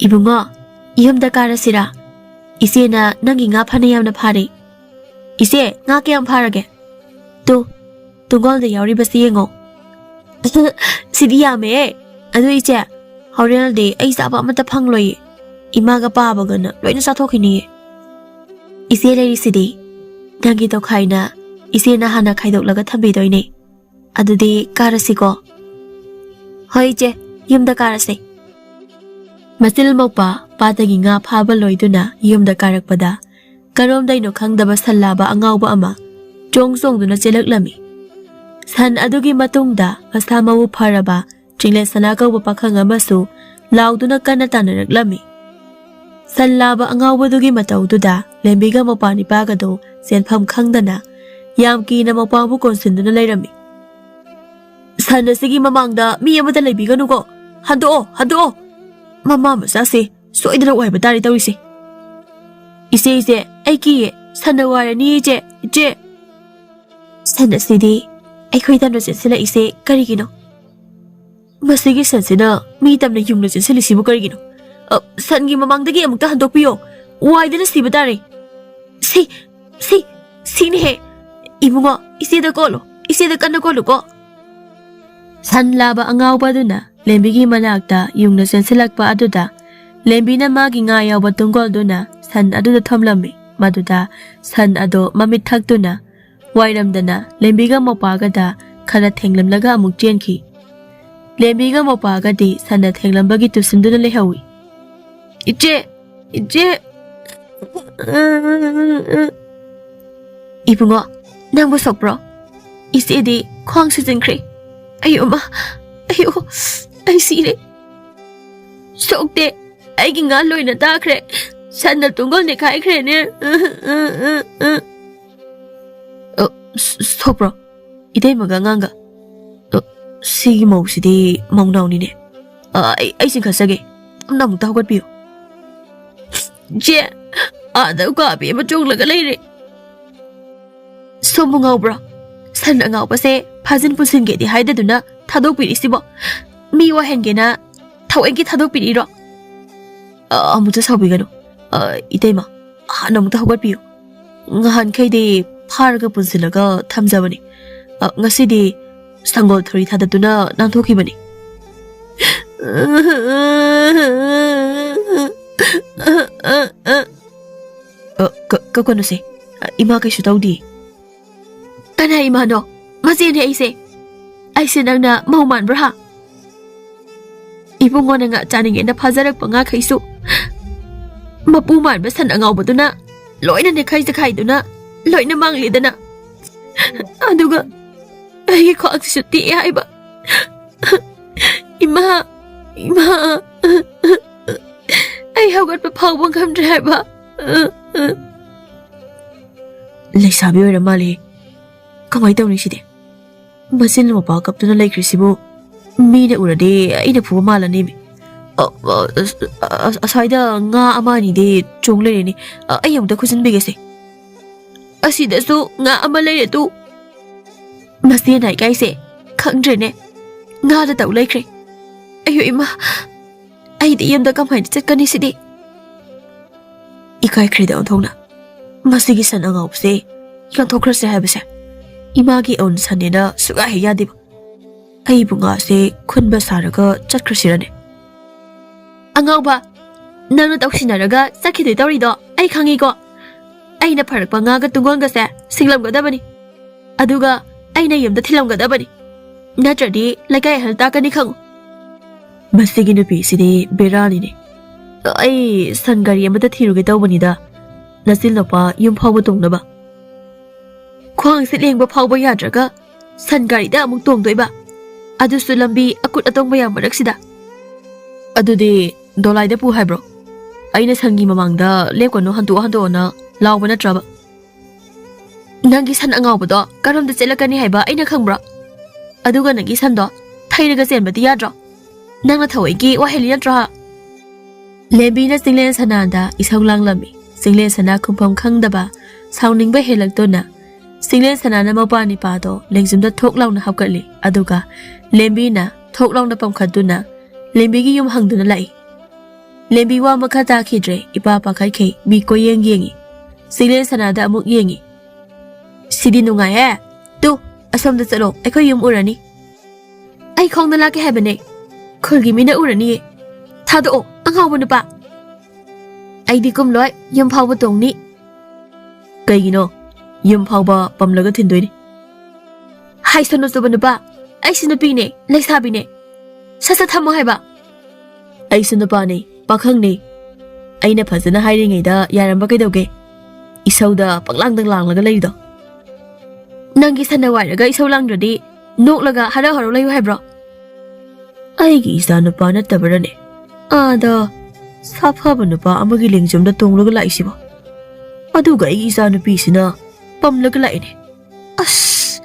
ꯏꯕꯨꯡꯉꯣ, ꯌꯨꯝꯗ ꯀꯥꯔꯁꯤꯔꯥ? ꯏꯆꯦꯅ ꯅꯪꯒꯤ ꯉꯥ ꯐꯅ ꯌꯥꯝꯅ ꯐꯥꯔꯦ꯫ ꯏꯆꯦ, ꯉꯥ ꯀꯌꯥꯝ ꯐꯥꯔꯒꯦ? ꯇꯨ, ꯇꯨꯡꯒꯣꯜꯗ ꯌꯥꯎꯔꯤꯕꯁꯤ ꯌꯦꯡꯉꯣ꯫ ꯁꯤꯗꯤ ꯌꯥꯝꯃꯦꯍꯦ꯫ ꯑꯗꯨ ꯏꯆꯦ, ꯍꯣꯔꯦꯟꯗꯤ ꯑꯩ ꯆꯥꯕ ꯑꯃꯠꯇ ꯐꯪꯂꯣꯏꯌꯦ꯫ ꯏꯃꯥꯒ ꯄꯥꯕꯒꯅ ꯂꯣꯏꯅ ꯆꯥꯊꯣꯛꯈꯤꯅꯤꯌꯦ꯫ ꯏꯆꯦ ꯂꯩꯔꯤꯁꯤꯗꯤ꯫ ꯅꯪꯒꯤ ꯇꯣꯈꯥꯏꯅ ꯏꯆꯦꯅ ꯍꯥꯟꯅ ꯈꯥꯏꯗꯣꯛꯂꯒ ꯊꯝꯕꯤꯗꯣꯏꯅꯦ꯫ ꯑꯗꯨꯗꯤ ꯀꯥꯔꯁꯤꯀꯣ꯫ ꯍꯣꯏ ꯏꯆꯦ, ꯌꯨꯝꯗ ꯀꯥꯔꯁꯦ꯫ ꯃꯆꯤꯜ ꯃꯧꯄꯥ ꯄꯥꯠꯇꯒꯤ ꯉꯥ ꯐꯥꯕ ꯂꯣꯏꯗꯨꯅ ꯌꯨꯝꯗ ꯀꯥꯔꯛꯄꯗ, ꯀꯔꯣꯝꯗꯩꯅꯣ ꯈꯪꯗꯕ ꯁꯟ ꯂꯥꯕ ꯑꯉꯥꯎꯕ ꯑꯃ ꯆꯣꯡ ꯆꯣꯡꯗꯨꯅ ꯆꯦꯜꯂꯛꯂꯝꯃꯤ꯫ ꯁꯟ ꯑꯗꯨꯒꯤ ꯃꯇꯨꯡꯗ ꯃꯁꯥ ꯃꯎ ꯐꯔꯕ ꯆꯤꯡꯂꯦꯟ ꯁꯅꯥ ꯀꯧꯕ ꯄꯥꯈꯪ ꯑꯃꯁꯨ ꯂꯥꯎꯗꯨꯅ ꯀꯟꯅ ꯇꯥꯟꯅꯔꯛꯂꯝꯃꯤ꯫ ꯁꯟ ꯂꯥꯕ ꯑꯉꯥꯎꯕꯗꯨꯒꯤ ꯃꯇꯧꯗꯨꯗ ꯂꯦꯝꯕꯤꯒ ꯃꯧꯄ꯭ꯋꯥ ꯅꯤꯄꯥꯒꯗꯣ ꯆꯦꯟꯐꯝ ꯈꯪꯗꯅ ꯌꯥꯝ ꯀꯤꯅ ꯃꯧꯄ꯭ꯋꯥꯕꯨ ꯀꯣꯟꯁꯤꯟꯗꯨꯅ ꯂꯩꯔꯝꯃꯤ꯫ "ꯁꯟ ꯑꯁꯤꯒꯤ ꯃꯃꯥꯡꯗ ꯃꯤ ꯑꯃꯠꯇ ꯂꯩꯕꯤꯒꯅꯨꯀꯣ꯫ ꯍꯟꯗꯣꯛꯑꯣ, ꯍꯟꯗꯣꯛꯑꯣ꯫ ꯃꯃꯥ ꯃꯆꯥꯁꯦ ꯁꯣꯏꯗꯅ ꯋꯥꯏꯕ ꯇꯥꯔꯦ ꯇꯧꯔꯤꯁꯦ꯫ ꯏꯆꯦ, ꯏꯆꯦ, ꯑꯩ ꯀꯤꯌꯦ꯫ ꯁꯟꯅ ꯋꯥꯏꯔꯅꯤ, ꯏꯆꯦ, ꯏꯆꯦ꯫" "ꯁꯟ ꯑꯁꯤꯗꯤ ꯑꯩꯈꯣꯏ ꯇꯝꯅ ꯆꯦꯟꯁꯤꯜꯂꯛꯏꯁꯦ ꯀꯔꯤꯒꯤꯅꯣ? ꯃꯁꯤꯒꯤ ꯁꯟꯁꯤꯅ ꯃꯤ ꯇꯝꯅ ꯌꯨꯡꯅ ꯆꯦꯟꯁꯤꯜꯂꯤꯁꯤꯕꯨ ꯀꯔꯤꯒꯤꯅꯣ? ꯑ, ꯁꯟꯒꯤ ꯃꯃꯥꯡꯗꯒꯤ ꯑꯃꯨꯛꯇ ꯍꯟꯗꯣꯛꯄꯤꯌꯣ꯫ ꯋꯥꯏꯗꯅ ꯁꯤꯕ ꯇꯥꯔꯦ꯫ ꯁꯤ, ꯁꯤ, ꯁꯤꯅꯤꯍꯦ꯫ ꯏꯕꯨꯡꯉꯣ, ꯏꯆꯦꯗ ꯀꯣꯜꯂꯣ꯫ ꯏꯆꯦꯗ ꯀꯟꯅ ꯀꯣꯜꯂꯨꯀꯣ꯫" ꯁꯟ ꯂꯥꯕ ꯑꯉꯥꯎꯕ ꯑꯗꯨꯅ ꯂꯦꯝꯕꯤꯒꯤ ꯃꯅꯥꯛꯇ ꯌꯨꯡꯅ ꯆꯦꯟꯁꯤꯜꯂꯛꯄ ꯑꯗꯨꯗ, ꯂꯦꯝꯕꯤꯅ ꯃꯥꯒꯤ ꯉꯥ ꯌꯥꯎꯕ ꯇꯨꯡꯒꯣꯜꯗꯨꯅ ꯁꯟ ꯑꯗꯨꯗ ꯊꯣꯝꯂꯝꯃꯤ꯫ ꯃꯗꯨꯗ ꯁꯟ ꯑꯗꯣ ꯃꯃꯤꯠ ꯊꯛꯇꯨꯅ ꯋꯥꯏꯔꯝꯗꯅ ꯂꯦꯝꯕꯤꯒ ꯃꯧꯄ꯭ꯋꯥꯒꯗ ꯈꯔ ꯊꯦꯡꯂꯝꯂꯒ ꯑꯃꯨꯛ ꯆꯦꯟꯈꯤ꯫ ꯂꯦꯝꯕꯤꯒ ꯃꯧꯄ꯭ꯋꯥꯒꯗꯤ ꯁꯟꯅ ꯊꯦꯡꯂꯝꯕꯒꯤ ꯇꯨꯁꯤꯟꯗꯨꯅ ꯂꯩꯍꯧꯏ꯫ "ꯏꯆꯦ! ꯏꯆꯦ!" "ꯏꯕꯨꯡꯉꯣ, ꯅꯪꯕꯨ ꯁꯣꯛꯄ꯭ꯔꯣ? ꯏꯆꯦꯗꯤ ꯈ꯭ꯋꯥꯡ ꯁꯨꯖꯤꯟꯈ꯭ꯔꯦ꯫ ꯑꯌꯣ ꯃꯥ! ꯑꯌꯣ! ꯑꯩ ꯁꯤꯔꯦ!" "ꯁꯣꯛꯇꯦ꯫ ꯑꯩꯒꯤ ꯉꯥ ꯂꯣꯏꯅ ꯇꯥꯈ꯭ꯔꯦ꯫ ꯁꯟꯅ ꯇꯨꯡꯒꯣꯜ ꯅꯦꯈꯥꯏꯈ꯭ꯔꯦꯅꯦ꯫" "ꯑ, ꯁ-, ꯁꯣꯛꯄ꯭ꯔꯣ? ꯏꯇꯩꯃꯒ ꯑꯉꯥꯡꯒ?" "ꯑ, ꯁꯤꯒꯤ ꯃꯧꯁꯤꯗꯤ ꯃꯧꯅꯥꯎꯅꯤꯅꯦ꯫ ꯑ, ꯑꯩ, ꯑꯩ ꯆꯤꯡꯈꯠꯆꯒꯦ꯫ ꯇꯞꯅ ꯑꯃꯨꯛꯇ ꯍꯧꯒꯠꯄꯤꯌꯨ꯫" "ꯆꯦ, ꯑꯥꯗ ꯎꯀꯥꯕꯤ ꯑꯃ ꯆꯣꯡꯂꯒ ꯂꯩꯔꯦ꯫" "ꯁꯣꯝꯕꯨ ꯉꯥꯎꯕ꯭ꯔꯣ? ꯁꯟ ꯑꯉꯥꯎꯕꯁꯦ ꯐꯥꯖꯤꯟ ꯄꯨꯟꯁꯤꯟꯒꯦꯗꯤ ꯍꯥꯏꯗꯗꯨꯅ ꯊꯥꯗꯣꯛꯄꯤꯔꯤꯁꯤꯕꯣ? ꯃꯤ ꯋꯥꯍꯟꯒꯦꯅ ꯊꯋꯣꯏꯒꯤ ꯊꯥꯗꯣꯛꯄꯤꯔꯤꯔꯣ?" "ꯑ, ꯑꯃꯨꯛꯇ ꯁꯥꯎꯕꯤꯒꯅꯨ꯫ ꯑ, ꯏꯇꯩꯃ, ꯍꯥꯟꯅ ꯑꯃꯨꯛꯇ ꯍꯧꯒꯠꯄꯤꯌꯨ꯫ ꯉꯍꯥꯟꯈꯩꯗꯤ ꯐꯥꯔꯒ ꯄꯨꯟꯁꯤꯜꯂꯒ ꯊꯝꯖꯕꯅꯤ꯫ ꯑ, ꯉꯁꯤꯗꯤ ꯁꯪꯒꯣꯜ ꯊꯧꯔꯤ ꯊꯥꯗꯠꯇꯨꯅ ꯅꯥꯟꯊꯣꯛꯈꯤꯕꯅꯤ꯫" "ꯑ, ꯀ-, ꯀꯛꯀꯅꯨꯁꯦ꯫ ꯑ, ꯏꯃꯥ ꯀꯩꯁꯨ ꯇꯧꯗꯦ꯫" "ꯀꯅꯥ ꯏꯃꯥꯅꯣ? ꯃꯆꯦꯅꯦ ꯑꯩꯁꯦ꯫ ꯑꯩꯁꯦ ꯅꯪꯅ ꯃꯧ ꯃꯥꯟꯕ꯭ꯔꯥ, ꯍꯥ?" ꯏꯕꯨꯡꯉꯣꯅ ꯉꯥ ꯆꯥꯅꯤꯡꯉꯦꯅ ꯐꯥꯖꯔꯛꯄ ꯉꯥꯈꯩꯁꯨ ꯃꯄꯨ ꯃꯥꯟꯕ ꯁꯟ ꯑꯉꯥꯎꯕꯗꯨꯅ ꯂꯣꯏꯅ ꯅꯦꯈꯥꯏ ꯆꯈꯥꯏꯗꯨꯅ ꯂꯣꯏꯅ ꯃꯥꯡꯂꯤꯗꯅ꯫ ꯑꯗꯨꯒ ꯑꯩꯒꯤ ꯈ꯭ꯋꯥꯡꯁꯤꯁꯨ ꯇꯦꯛꯑꯦ ꯍꯥꯏꯕ꯫ ꯏꯃꯥ, ꯏꯃꯥ, ꯑꯩ ꯍꯧꯒꯠꯄ ꯐꯥꯎꯕ ꯉꯝꯗ꯭ꯔꯦ ꯍꯥꯏꯕ꯫ ꯂꯩꯁꯥꯕꯤ ꯑꯣꯏꯔ ꯃꯥꯜꯂꯦ꯫ ꯀꯃꯥꯏ ꯇꯧꯅꯤ ꯁꯤꯗꯤ? ꯃꯆꯤꯟ ꯃꯧꯄꯥ ꯀꯞꯇꯨꯅ ꯂꯩꯈ꯭ꯔꯤꯁꯤꯕꯨ ꯃꯤꯅ ꯎꯔꯗꯤ ꯑꯩꯅ ꯐꯨꯕ ꯃꯥꯜꯂꯅꯤ꯫ ꯑ, ꯑ, ꯑ, ꯑ, ꯑꯁ꯭ꯋꯥꯏꯗ ꯉꯥ ꯑꯃ ꯑꯅꯤꯗꯤ ꯆꯣꯡ ꯂꯩꯔꯦꯅꯦ꯫ ꯑ, ꯑꯩ ꯑꯃꯨꯛꯇ ꯈꯨꯠꯆꯤꯟꯕꯤꯒꯦꯁꯦ꯫ ꯑꯁꯤꯗꯁꯨ ꯉꯥ ꯑꯃ ꯂꯩꯔꯦ ꯇꯨ꯫ ꯃꯁꯤ ꯅꯥꯏꯀꯥꯏꯁꯦ ꯈꯪꯗ꯭ꯔꯦꯅꯦ꯫ ꯉꯥꯗ ꯇꯧ ꯂꯩꯈ꯭ꯔꯦ꯫ ꯑꯌꯣ ꯏꯃꯥ, ꯑꯩꯗꯤ ꯌꯨꯝꯗ ꯀꯃꯥꯏꯅ ꯆꯠꯀꯅꯤ ꯁꯤꯗꯤ? ꯏꯀꯥꯏꯈ꯭ꯔꯦꯗ ꯑꯣꯟꯊꯣꯛꯅ꯫ ꯃꯁꯤꯒꯤ ꯁꯟ ꯑꯉꯥꯎꯕꯁꯦ ꯌꯣꯟꯊꯣꯛꯈ꯭ꯔꯁꯦ ꯍꯥꯏꯕꯁꯦ ꯏꯃꯥꯒꯤ ꯑꯣꯟ ꯁꯟꯅꯦꯅ ꯁꯨꯛꯌꯥ ꯍꯦꯛ ꯌꯥꯗꯦꯕ꯫ ꯑꯩꯕꯨ ꯉꯥꯁꯦ ꯈꯨꯟꯕ ꯁꯥꯔꯒ ꯆꯠꯈ꯭ꯔꯁꯤꯔꯅꯦ? ꯑꯉꯥꯎꯕ, ꯅꯪꯅ ꯇꯧꯁꯤꯟꯅꯔꯒ ꯆꯠꯈꯤꯗꯣꯏ ꯇꯧꯔꯤꯗꯣ ꯑꯩ ꯈꯪꯉꯤꯀꯣ꯫ ꯑꯩꯅ ꯐꯥꯔꯛꯄ ꯉꯥꯒ ꯇꯨꯡꯒꯣꯟꯒꯁꯦ ꯁꯤꯡꯂꯝꯒꯗꯕꯅꯤ꯫ ꯑꯗꯨꯒ ꯑꯩꯅ ꯌꯨꯝꯗ ꯊꯤꯜꯂꯝꯒꯗꯕꯅꯤ꯫ ꯅꯠꯇ꯭ꯔꯗꯤ ꯂꯩꯀꯥꯏ ꯑꯍꯜ ꯇꯥꯛꯀꯅꯤ ꯈꯪꯉꯨ꯫ ꯃꯁꯤꯒꯤ ꯅꯨꯄꯤꯁꯤꯗꯤ ꯕꯦꯔꯥꯅꯤꯅꯦ꯫ ꯑꯩ ꯁꯟ ꯒꯥꯔꯤ ꯑꯃꯇ ꯊꯤꯔꯨꯒꯦ ꯇꯧꯕꯅꯤꯗ, ꯅꯆꯤꯟ ꯅꯨꯄꯥ ꯌꯨꯝ ꯐꯥꯎꯕ ꯇꯣꯡꯅꯕ꯫ ꯈ꯭ꯋꯥꯡꯁꯦ ꯂꯦꯡꯕ ꯐꯥꯎꯕ ꯌꯥꯗ꯭ꯔꯒ ꯁꯟ ꯒꯥꯔꯤꯗ ꯑꯃꯨꯛ ꯇꯣꯡꯗꯣꯏꯕ, ꯑꯗꯨꯁꯨ ꯂꯝꯕꯤ ꯑꯀꯨꯠ ꯑꯇꯣꯡ ꯃꯌꯥꯝ ꯃꯔꯛꯁꯤꯗ꯫ ꯑꯗꯨꯗꯤ ꯗꯣꯂꯥꯏꯗ ꯄꯨ ꯍꯥꯏꯕ꯭ꯔꯣ? ꯑꯩꯅ ꯁꯟꯒꯤ ꯃꯃꯥꯡꯗ "ꯂꯦꯞꯀꯅꯨ, ꯍꯟꯗꯣꯛꯑꯣ, ꯍꯟꯗꯣꯛꯑꯣꯅ" ꯂꯥꯎꯕ ꯅꯠꯇ꯭ꯔꯕ? ꯅꯪꯒꯤ ꯁꯟ ꯑꯉꯥꯎꯕꯗꯣ ꯀꯔꯣꯝꯗ ꯆꯦꯜꯂꯛꯀꯅꯤ ꯍꯥꯏꯕ ꯑꯩꯅ ꯈꯪꯕ꯭ꯔꯣ? ꯑꯗꯨꯒ ꯅꯪꯒꯤ ꯁꯟꯗꯣ ꯊꯩꯔꯒ ꯆꯦꯟꯕꯗꯤ ꯌꯥꯗ꯭ꯔꯣ? ꯅꯪꯅ ꯊꯑꯣꯏꯒꯤ ꯋꯥꯍꯩꯂꯤ ꯅꯠꯇ꯭ꯔꯣ, ꯍꯥ? ꯂꯦꯝꯕꯤꯅ ꯆꯤꯡꯂꯦꯟ ꯁꯅꯥꯗ ꯏꯁꯧ ꯂꯥꯡꯂꯝꯃꯤ꯫ ꯆꯤꯡꯂꯦꯟ ꯁꯅꯥ ꯈꯨꯝꯐꯝ ꯈꯪꯗꯕ ꯁꯥꯎꯅꯤꯡꯕ ꯍꯦꯜꯂꯛꯇꯨꯅ ꯆꯤꯡꯂꯦꯟ ꯁꯅꯥꯅ ꯃꯄꯥ ꯅꯤꯄꯥꯗꯣ ꯂꯦꯡꯖꯨꯝꯗ ꯊꯣꯛ ꯂꯥꯎꯅ ꯍꯥꯞꯀꯠꯂꯤ, ꯑꯗꯨꯒ ꯂꯦꯝꯕꯤꯅ ꯊꯣꯛ ꯂꯥꯎꯅ ꯄꯝꯈꯠꯇꯨꯅ ꯂꯦꯝꯕꯤꯒꯤ ꯌꯨꯝ ꯍꯪꯗꯨꯅ ꯂꯥꯛꯏ꯫ ꯂꯦꯝꯕꯤ ꯋꯥ ꯃꯈꯥ ꯇꯥꯈꯤꯗ꯭ꯔꯦ꯫ ꯏꯄꯥ ꯄꯥꯈꯠꯈꯩ ꯃꯤ ꯀꯣꯏꯌꯦꯡ ꯌꯦꯡꯉꯤ꯫ ꯆꯤꯡꯂꯦꯟ ꯁꯅꯥꯗ ꯑꯃꯨꯛ ꯌꯦꯡꯉꯤ꯫ "ꯁꯤꯗꯤ ꯅꯨꯡꯉꯥꯏꯍꯦ꯫ ꯇꯨ, ꯑꯁꯣꯝꯗ ꯆꯠꯂꯣ, ꯑꯩꯈꯣꯏ ꯌꯨꯝ ꯎꯔꯅꯤ꯫" "ꯑꯩ ꯈꯣꯡꯅ ꯂꯥꯛꯀꯦ ꯍꯥꯏꯕꯅꯦ꯫ ꯈꯨꯜꯒꯤ ꯃꯤꯅ ꯎꯔꯅꯤꯌꯦ꯫ ꯊꯥꯗꯣꯛꯑꯣ, ꯑꯉꯥꯎꯕ ꯅꯨꯄꯥ꯫" "ꯑꯩꯗꯤ ꯀꯨꯝꯂꯣꯏ, ꯌꯨꯝ ꯐꯥꯎꯕ ꯇꯣꯡꯅꯤ꯫" "ꯀꯩꯒꯤꯅꯣ? ꯌꯨꯝ ꯐꯥꯎꯕ ꯄꯝꯂꯒ ꯊꯤꯟꯗꯣꯏꯅꯤ꯫" "ꯍꯥꯏ ꯁꯣꯅꯣ ꯆꯨꯕ ꯅꯨꯄꯥ, ꯑꯩꯁꯤ ꯅꯨꯄꯤꯅꯦ, ꯂꯩꯁꯥꯕꯤꯅꯦ꯫ ꯁꯠ ꯁꯠ ꯊꯝꯃꯣ ꯍꯥꯏꯕ꯫" ꯑꯩꯁꯨ ꯅꯨꯄꯥꯅꯤ, ꯄꯥꯈꯪꯅꯤ꯫ ꯑꯩꯅ ꯐꯖꯅ ꯍꯥꯏꯔꯤꯉꯩꯗ ꯌꯥꯔꯝꯕ ꯀꯩꯗꯧꯒꯦ? ꯏꯁꯧꯗ ꯄꯪꯂꯥꯡꯗ ꯂꯥꯡꯂꯒ ꯂꯩꯔꯤꯗꯣ꯫ ꯅꯪꯒꯤ ꯁꯟꯅ ꯋꯥꯏꯔꯒ ꯏꯁꯧ ꯂꯥꯡꯗ꯭ꯔꯗꯤ ꯅꯣꯛꯂꯒ ꯍꯔꯥꯎ ꯍꯔꯥꯎ ꯂꯩꯌꯨ ꯍꯥꯏꯕ꯭ꯔꯣ? ꯑꯩꯒꯤ ꯏꯆꯥ ꯅꯨꯄꯥ ꯅꯠꯇꯕꯔꯅꯦ ꯑꯥꯗ ꯁꯥꯐꯕ ꯅꯨꯄꯥ ꯑꯃꯒꯤ ꯂꯦꯡꯖꯨꯝꯗ ꯇꯣꯡꯂꯒ ꯂꯥꯛꯏꯁꯤꯕꯣ? ꯑꯗꯨꯒ ꯑꯩꯒꯤ ꯏꯆꯥ ꯅꯨꯄꯤꯁꯤꯅ ꯄꯝꯂꯒ ꯂꯥꯛꯏꯅꯦ꯫ ꯑꯁ,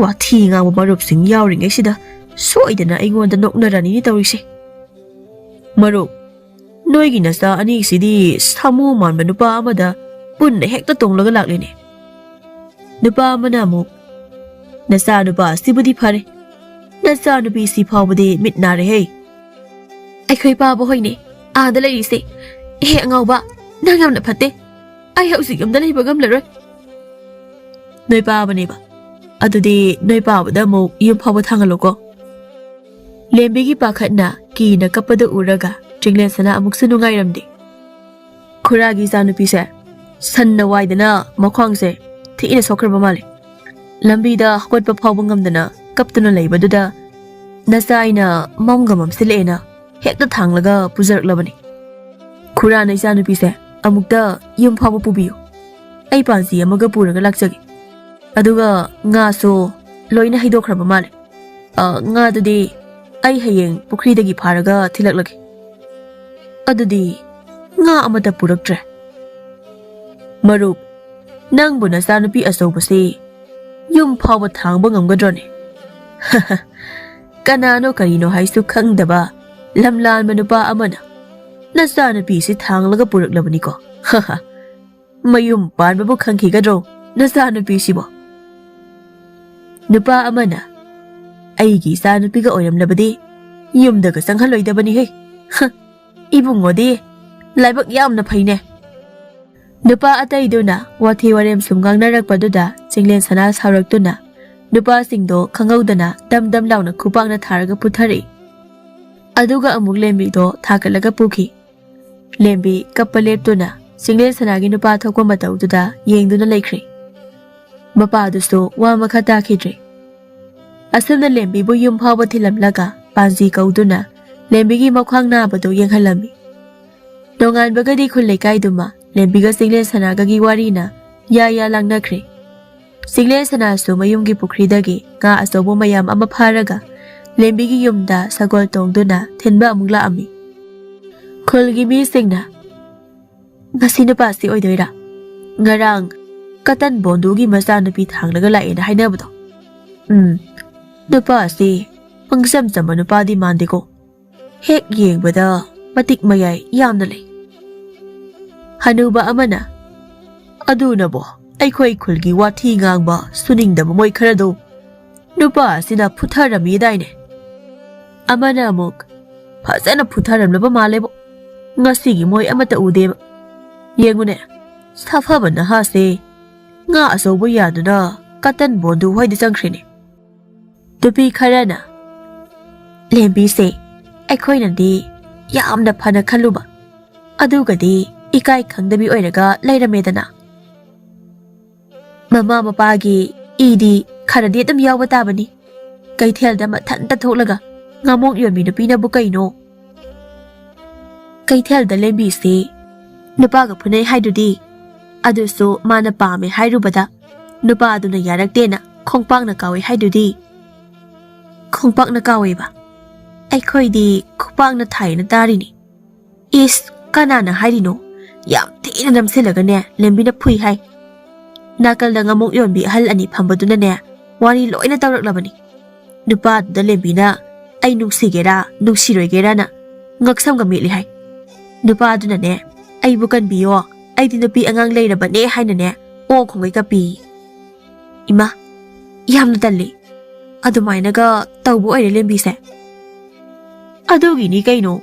ꯋꯥꯊꯤ ꯉꯥꯡꯕ ꯃꯔꯨꯞꯁꯤꯡ ꯌꯥꯎꯔꯤꯉꯩꯁꯤꯗ ꯁꯣꯏꯗꯅ ꯑꯩꯉꯣꯟꯗ ꯅꯣꯛꯅꯔꯅꯤꯅꯦ ꯇꯧꯔꯤꯁꯦ꯫ ꯃꯔꯨꯞ, ꯅꯣꯏꯒꯤ ꯅꯆꯥ ꯑꯅꯤꯁꯤꯗꯤ ꯁꯥꯃꯨ ꯃꯥꯟꯕ ꯅꯨꯄꯥ ꯑꯃꯗ ꯄꯨꯟꯅ ꯍꯦꯛꯇ ꯇꯣꯡꯂꯒ ꯂꯥꯛꯂꯤꯅꯦ꯫ ꯅꯨꯄꯥ ꯑꯃꯅ ꯑꯃꯨꯛ, "ꯅꯆꯥ ꯅꯨꯄꯥ ꯑꯁꯤꯕꯨꯗꯤ ꯐꯔꯦ, ꯅꯆꯥ ꯅꯨꯄꯤꯁꯤ ꯐꯥꯎꯕꯗꯤ ꯃꯤꯠ ꯅꯥꯔꯦꯍꯦ"꯫ "ꯑꯩꯈꯣꯏ ꯄꯥꯕ ꯍꯣꯏꯅꯦ ꯑꯥꯗ ꯂꯩꯔꯤꯁꯦ꯫ ꯑꯦꯍꯦ ꯑꯉꯥꯎꯕ, ꯅꯪ ꯌꯥꯝꯅ ꯐꯠꯇꯦ꯫ ꯑꯩ ꯍꯧꯖꯤꯛ ꯌꯨꯝꯗ ꯂꯩꯕ ꯉꯝꯂꯔꯣꯏ"꯫ "ꯅꯣꯏ ꯄꯥꯕꯅꯦꯕ? ꯑꯗꯨꯗꯤ ꯅꯣꯏ ꯄꯥꯕꯗ ꯑꯃꯨꯛ ꯌꯨꯝ ꯐꯥꯎꯕ ꯊꯥꯡꯍꯜꯂꯣꯀꯣ"꯫ ꯂꯦꯝꯕꯤꯒꯤ ꯄꯥꯈꯠꯅ ꯀꯤꯅ ꯀꯞꯄꯗ ꯎꯔꯒ ꯆꯤꯡꯂꯦꯟ ꯁꯅꯥ ꯑꯃꯨꯛꯁꯨ ꯅꯨꯡꯉꯥꯏꯔꯝꯗꯦ꯫ "ꯈꯨꯔꯥꯒꯤ ꯏꯆꯥꯅꯨꯄꯤꯁꯦ ꯁꯟꯅ ꯋꯥꯏꯗꯅ ꯃꯈ꯭ꯋꯥꯡꯁꯦ ꯊꯤꯅ ꯁꯣꯛꯈ꯭ꯔꯕ ꯃꯥꯜꯂꯦ꯫ ꯂꯝꯕꯤꯗ ꯍꯧꯒꯠꯄ ꯐꯥꯎꯕ ꯉꯝꯗꯅ ꯀꯞꯇꯨꯅ ꯂꯩꯕꯗꯨꯗ ꯅꯆꯥ ꯑꯩꯅ ꯃꯝꯒ ꯃꯝꯁꯤꯜꯂꯛꯑꯦꯅ ꯍꯦꯛꯇ ꯊꯥꯡꯂꯒ ꯄꯨꯖꯔꯛꯂꯕꯅꯤ꯫ ꯈꯨꯔꯥꯅ ꯏꯆꯥꯅꯨꯄꯤꯁꯦ ꯑꯃꯨꯛꯇ ꯌꯨꯝ ꯐꯥꯎꯕ ꯄꯨꯕꯤꯌꯨ꯫ ꯑꯩ ꯄꯥꯟꯖꯤ ꯑꯃꯒ ꯄꯨꯔꯒ ꯂꯥꯛꯆꯒꯦ꯫ ꯑꯗꯨꯒ ꯉꯥꯁꯨ ꯂꯣꯏꯅ ꯍꯩꯗꯣꯛꯈ꯭ꯔꯕ ꯃꯥꯜꯂꯦ꯫ ꯑ, ꯉꯥꯗꯨꯗꯤ ꯑꯩ ꯍꯌꯦꯡ ꯄꯨꯈ꯭ꯔꯤꯗꯒꯤ ꯐꯥꯔꯒ ꯊꯤꯜꯂꯛꯂꯒꯦ"꯫ "ꯑꯗꯨꯗꯤ ꯉꯥ ꯑꯃꯠꯇ ꯄꯨꯔꯛꯇ꯭ꯔꯦ"꯫ "ꯃꯔꯨꯞ, ꯅꯪꯕꯨ ꯅꯆꯥꯅꯨꯄꯤ ꯑꯆꯧꯕꯁꯤ ꯌꯨꯝ ꯐꯥꯎꯕ ꯊꯥꯡꯕ ꯉꯝꯒꯗ꯭ꯔꯣꯅꯦ?" "ꯀꯅꯥꯅꯣ ꯀꯔꯤꯅꯣ ꯍꯥꯏꯁꯨ ꯈꯪꯗꯕ ꯂꯝꯂꯥꯟꯕ ꯅꯨꯄꯥ ꯑꯃꯅ ꯅꯆꯥꯅꯨꯄꯤꯁꯤ ꯊꯥꯡꯂꯒ ꯄꯨꯔꯛꯂꯕꯅꯤꯀꯣ"꯫ "ꯃꯌꯨꯝ ꯄꯥꯟꯕꯕꯨ ꯈꯪꯈꯤꯒꯗ꯭ꯔꯣ ꯅꯆꯥꯅꯨꯄꯤꯁꯤꯕꯣ?" ꯅꯨꯄꯥ ꯑꯃꯅ, "ꯑꯩꯒꯤ ꯏꯆꯥꯅꯨꯄꯤꯒ ꯑꯣꯏꯔꯝꯂꯕꯗꯤ ꯌꯨꯝꯗꯒ ꯆꯪꯍꯜꯂꯣꯏꯗꯕꯅꯤꯍꯦ꯫ ꯍ, ꯏꯕꯨꯡꯉꯣꯗꯤ ꯂꯥꯏꯕꯛ ꯌꯥꯝꯅ ꯐꯩꯅꯦ"꯫ ꯅꯨꯄꯥ ꯑꯇꯩꯗꯨꯅ ꯋꯥꯊꯤ ꯋꯥꯔꯦꯝ ꯁꯨꯝ ꯉꯥꯡꯅꯔꯛꯄꯗꯨꯗ ꯆꯤꯡꯂꯦꯟ ꯁꯅꯥ ꯁꯥꯎꯔꯛꯇꯨꯅ ꯅꯨꯄꯥꯁꯤꯡꯗꯣ ꯈꯪꯍꯧꯗꯅ ꯗꯝ ꯗꯝ ꯂꯥꯎꯅ ꯈꯨꯄꯥꯛꯅ ꯊꯥꯔꯒ ꯄꯨꯊꯔꯛꯏ꯫ ꯑꯗꯨꯒ ꯑꯃꯨꯛ ꯂꯦꯝꯕꯤꯗꯣ ꯊꯥꯒꯠꯂꯒ ꯄꯨꯈꯤ꯫ ꯂꯦꯝꯕꯤ ꯀꯞꯄ ꯂꯦꯞꯇꯨꯅ ꯆꯤꯡꯂꯦꯟ ꯁꯅꯥꯒꯤ ꯅꯨꯄꯥ ꯊꯣꯛꯄ ꯃꯇꯧꯗꯨꯗ ꯌꯦꯡꯗꯨꯅ ꯂꯩꯈ꯭ꯔꯦ꯫ ꯃꯄꯥꯗꯨꯁꯨ ꯋꯥ ꯃꯈꯥ ꯇꯥꯈꯤꯗ꯭ꯔꯦ꯫ ꯑꯁꯨꯝꯅ ꯂꯦꯝꯕꯤꯕꯨ ꯌꯨꯝ ꯐꯥꯎꯕ ꯊꯤꯜꯂꯝꯂꯒ ꯄꯥꯟꯖꯤ ꯀꯧꯗꯨꯅ ꯂꯦꯝꯕꯤꯒꯤ ꯃꯈ꯭ꯋꯥꯡ ꯅꯥꯕꯗꯨ ꯌꯦꯡꯍꯜꯂꯝꯃꯤ꯫ ꯅꯣꯡꯉꯥꯟꯕꯒꯗꯤ ꯈꯨꯜ ꯂꯩꯀꯥꯏꯗꯨꯃ ꯂꯦꯝꯕꯤꯒ ꯆꯤꯡꯂꯦꯟ ꯁꯅꯥꯒꯒꯤ ꯋꯥꯔꯤꯅ ꯌꯥ ꯌꯥ ꯂꯥꯡꯅꯈ꯭ꯔꯦ꯫ ꯆꯤꯡꯂꯦꯟ ꯁꯅꯥꯁꯨ ꯃꯌꯨꯝꯒꯤ ꯄꯨꯈ꯭ꯔꯤꯗꯒꯤ ꯉꯥ ꯑꯆꯧꯕ ꯃꯌꯥꯝ ꯑꯃ ꯐꯥꯔꯒ ꯂꯦꯝꯕꯤꯒꯤ ꯌꯨꯝꯗ ꯁꯒꯣꯜ ꯇꯣꯡꯗꯨꯅ ꯊꯤꯟꯕ ꯑꯃꯨꯛ ꯂꯥꯛꯑꯝꯃꯤ꯫ ꯈꯨꯜꯒꯤ ꯃꯤꯁꯤꯡꯅ, "ꯃꯁꯤ ꯅꯨꯄꯥꯁꯤ ꯑꯣꯏꯗꯣꯏꯔꯥ? ꯉꯔꯥꯡ ꯀꯇꯟ ꯕꯣꯟꯗꯨꯒꯤ ꯃꯆꯥꯅꯨꯄꯤ ꯊꯥꯡꯂꯒ ꯂꯥꯛꯑꯦꯅ ꯍꯥꯏꯅꯕꯗꯣ? ꯎꯝ, ꯅꯨꯄꯥꯁꯤ ꯄꯪꯆꯝ ꯆꯝꯕ ꯅꯨꯄꯥꯗꯤ ꯃꯥꯟꯗꯦꯀꯣ꯫ ꯍꯦꯛ ꯌꯦꯡꯕꯗ ꯃꯇꯤꯛ ꯃꯌꯥꯏ ꯌꯥꯝꯅ ꯂꯩ꯫" ꯍꯅꯨꯕ ꯑꯃꯅ, "ꯑꯗꯨꯅꯕꯨ ꯑꯩꯈꯣꯏ ꯈꯨꯜꯒꯤ ꯋꯥꯊꯤ ꯉꯥꯡꯕ ꯁꯨꯅꯤꯡꯗꯕ ꯃꯣꯏ ꯈꯔꯗꯨ ꯅꯨꯄꯥ ꯑꯁꯤꯅ ꯐꯨꯊꯔꯝꯃꯤꯗꯥꯏꯅꯦ?" ꯑꯃꯅ ꯑꯃꯨꯛ, "ꯐꯖꯅ ꯐꯨꯊꯔꯝꯂꯕ ꯃꯥꯜꯂꯦꯕꯣ, ꯉꯁꯤꯒꯤ ꯃꯣꯏ ꯑꯃꯠꯇ ꯎꯗꯦꯕ꯫ ꯌꯦꯡꯉꯨꯅꯦ, ꯁꯥꯐꯕ ꯅꯍꯥꯁꯦ ꯉꯥ ꯑꯆꯧꯕ ꯌꯥꯗꯨꯅ ꯀꯇꯟ ꯕꯣꯟꯗꯨ ꯍꯣꯏꯗ ꯆꯪꯈ꯭ꯔꯦꯅꯦ꯫" ꯅꯨꯄꯤ ꯈꯔꯅ, "ꯂꯦꯝꯕꯤꯁꯦ ꯑꯩꯈꯣꯏꯅꯗꯤ ꯌꯥꯝꯅ ꯐꯅ ꯈꯜꯂꯨꯕ, ꯑꯗꯨꯒꯗꯤ ꯏꯀꯥꯏ ꯈꯪꯗꯕꯤ ꯑꯣꯏꯔꯒ ꯂꯩꯔꯝꯃꯦꯗꯅ꯫ ꯃꯃꯥ ꯃꯄꯥꯒꯤ ꯏꯗꯤ ꯈꯔꯗꯤ ꯑꯗꯨꯝ ꯌꯥꯎꯕ ꯇꯥꯕꯅꯤ꯫ ꯀꯩꯊꯦꯜꯗ ꯃꯊꯟꯇ ꯊꯣꯛꯂꯒ ꯉꯥꯃꯣꯛ ꯌꯣꯟꯕꯤ ꯅꯨꯄꯤꯅꯕꯨ ꯀꯩꯅꯣ? ꯀꯩꯊꯦꯜꯗ ꯂꯦꯝꯕꯤꯁꯤ ꯅꯨꯄꯥꯒ ꯐꯨꯅꯩ ꯍꯥꯏꯗꯨꯗꯤ, ꯑꯗꯨꯁꯨ ꯃꯥꯅ ꯄꯥꯝꯃꯦ ꯍꯥꯏꯔꯨꯕꯗ ꯅꯨꯄꯥꯗꯨꯅ ꯌꯥꯔꯛꯇꯦꯅ ꯈꯣꯡꯄꯥꯛꯅ ꯀꯥꯎꯏ ꯍꯥꯏꯗꯨꯗꯤ꯫" "ꯈꯣꯡꯄꯥꯛꯅ ꯀꯥꯎꯏꯕ? ꯑꯩꯈꯣꯏꯗꯤ ꯈꯨꯄꯥꯛꯅ ꯊꯥꯏꯅ ꯇꯥꯔꯤꯅꯤ꯫" "ꯏꯁ, ꯀꯅꯥꯅ ꯍꯥꯏꯔꯤꯅꯣ? ꯌꯥꯝ ꯊꯤꯅ ꯅꯝꯁꯤꯜꯂꯒꯅꯦ ꯂꯦꯝꯕꯤꯅ ꯐꯨꯏ ꯍꯥꯏ꯫" ꯅꯥꯀꯜꯗ ꯉꯥꯃꯣꯛ ꯌꯣꯟꯕꯤ ꯑꯍꯜ ꯑꯅꯤ ꯐꯝꯕꯗꯨꯅꯅꯦ ꯋꯥꯔꯤ ꯂꯣꯏꯅ ꯇꯧꯔꯛꯂꯕꯅꯤ꯫ ꯅꯨꯄꯥꯗꯨꯗ ꯂꯦꯝꯕꯤꯅ "ꯑꯩ ꯅꯨꯡꯁꯤꯒꯦꯔꯥ ꯅꯨꯡꯁꯤꯔꯣꯏꯒꯦꯔꯥꯅ" ꯉꯛꯁꯝꯒ ꯃꯦꯠꯂꯤ ꯍꯥꯏ꯫ ꯅꯨꯄꯥꯗꯨꯅꯅꯦ "ꯑꯩꯕꯨ ꯀꯟꯕꯤꯌꯣ, ꯑꯩꯗꯤ ꯅꯨꯄꯤ ꯑꯉꯥꯡ ꯂꯩꯔꯕꯅꯦ" ꯍꯥꯏꯅꯅꯦ ꯑꯣ ꯈꯣꯡꯒꯩ ꯀꯞꯄꯤ꯫ ꯏꯃꯥ, ꯌꯥꯝꯅ ꯇꯜꯂꯤ꯫ ꯑꯗꯨꯃꯥꯏꯅꯒ ꯇꯧꯕ ꯑꯣꯏꯔꯦ ꯂꯦꯝꯕꯤꯁꯦ꯫ ꯑꯗꯨꯒꯤꯅꯤ ꯀꯩꯅꯣ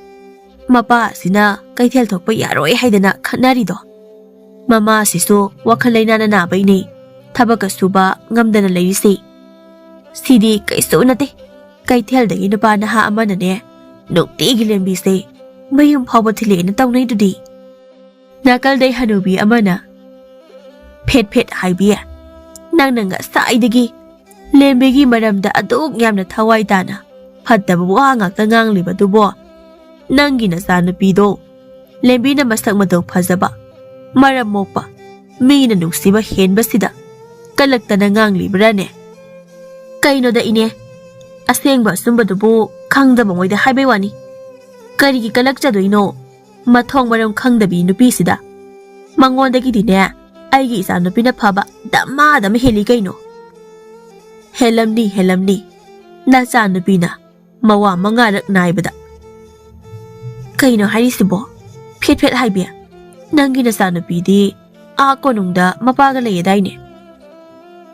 ꯃꯄꯥ ꯑꯁꯤꯅ ꯀꯩꯊꯦꯜ ꯊꯣꯛꯄ ꯌꯥꯔꯣꯏ ꯍꯥꯏꯗꯅ ꯈꯠꯅꯔꯤꯗꯣ꯫ ꯃꯃꯥ ꯑꯁꯤꯁꯨ ꯋꯥꯈꯜ ꯂꯩꯅꯥꯅ ꯅꯥꯕꯩꯅꯦ ꯊꯕꯛꯀ ꯁꯨꯕ ꯉꯝꯗꯅ ꯂꯩꯔꯤꯁꯤ꯫ ꯁꯤꯗꯤ ꯀꯩꯁꯨ ꯅꯠꯇꯦ꯫ ꯀꯩꯊꯦꯜꯗꯒꯤ ꯅꯨꯄꯥ ꯅꯍꯥ ꯑꯃꯅꯅꯦ ꯅꯨꯡꯇꯤꯒꯤ ꯂꯦꯝꯕꯤꯁꯦ ꯃꯌꯨꯝ ꯐꯥꯎꯕ ꯊꯤꯜꯂꯛꯑꯦꯅ ꯇꯧꯅꯩꯗꯨꯗꯤ꯫ ꯅꯥꯀꯜꯗꯩ ꯍꯅꯨꯕꯤ ꯑꯃꯅ, "ꯐꯦꯠ ꯐꯦꯠ ꯍꯥꯏꯕꯤ, ꯅꯪꯅ ꯉꯁꯥꯏꯗꯒꯤ ꯂꯦꯝꯕꯤꯒꯤ ꯃꯔꯝꯗ ꯑꯗꯨꯛ ꯌꯥꯝꯅ ꯊꯋꯥꯏ ꯇꯥꯅ ꯐꯠꯇꯕ ꯋꯥ ꯉꯥꯛꯇ ꯉꯥꯡꯂꯤꯕꯗꯨꯕꯣ? ꯅꯪꯒꯤ ꯅꯆꯥꯅꯨꯄꯤꯗꯣ ꯂꯦꯝꯕꯤꯅ ꯃꯁꯛ ꯃꯇꯧ ꯐꯖꯕ, ꯃꯔꯝ ꯃꯣꯛꯄ, ꯃꯤꯅ ꯅꯨꯡꯁꯤꯕ ꯍꯦꯟꯕꯁꯤꯗ ꯀꯂꯛꯇꯅ ꯉꯥꯡꯂꯤꯕ꯭ꯔꯥꯅꯦ? ꯀꯩꯅꯣꯗ ꯏꯅꯦ, ꯑꯁꯦꯡꯕ ꯑꯆꯨꯝꯕꯗꯨꯕꯨ ꯈꯪꯗꯕ ꯃꯣꯏꯗ ꯍꯥꯏꯕꯩ ꯋꯥꯅꯤ꯫ ꯀꯔꯤꯒꯤ ꯀꯂꯛꯆꯗꯣꯏꯅꯣ? ꯃꯊꯣꯡ ꯃꯔꯝ ꯈꯪꯗꯕꯤ ꯅꯨꯄꯤꯁꯤꯗ꯫ ꯃꯉꯣꯟꯗꯒꯤꯗꯤꯅꯦ ꯑꯩꯒꯤ ꯏꯆꯥꯅꯨꯄꯤꯅ ꯐꯕ ꯗꯃꯥꯗꯃ ꯍꯦꯜꯂꯤ ꯀꯩꯅꯣ꯫ ꯍꯦꯜꯂꯝꯅꯤ, ꯍꯦꯜꯂꯝꯅꯤ꯫ ꯅꯆꯥꯅꯨꯄꯤꯅ ꯃꯋꯥ ꯃꯉꯥꯔꯛ ꯅꯥꯏꯕꯗ꯫ ꯀꯩꯅꯣ ꯍꯥꯏꯔꯤꯁꯤꯕꯣ? ꯐꯦꯠ ꯐꯦꯠ ꯍꯥꯏꯕꯤ, ꯅꯪꯒꯤ ꯅꯆꯥꯅꯨꯄꯤꯗꯤ ꯑꯥ ꯀꯣꯅꯨꯡꯗ ꯃꯄꯥꯒ ꯂꯩꯌꯦꯗꯥꯏꯅꯦ?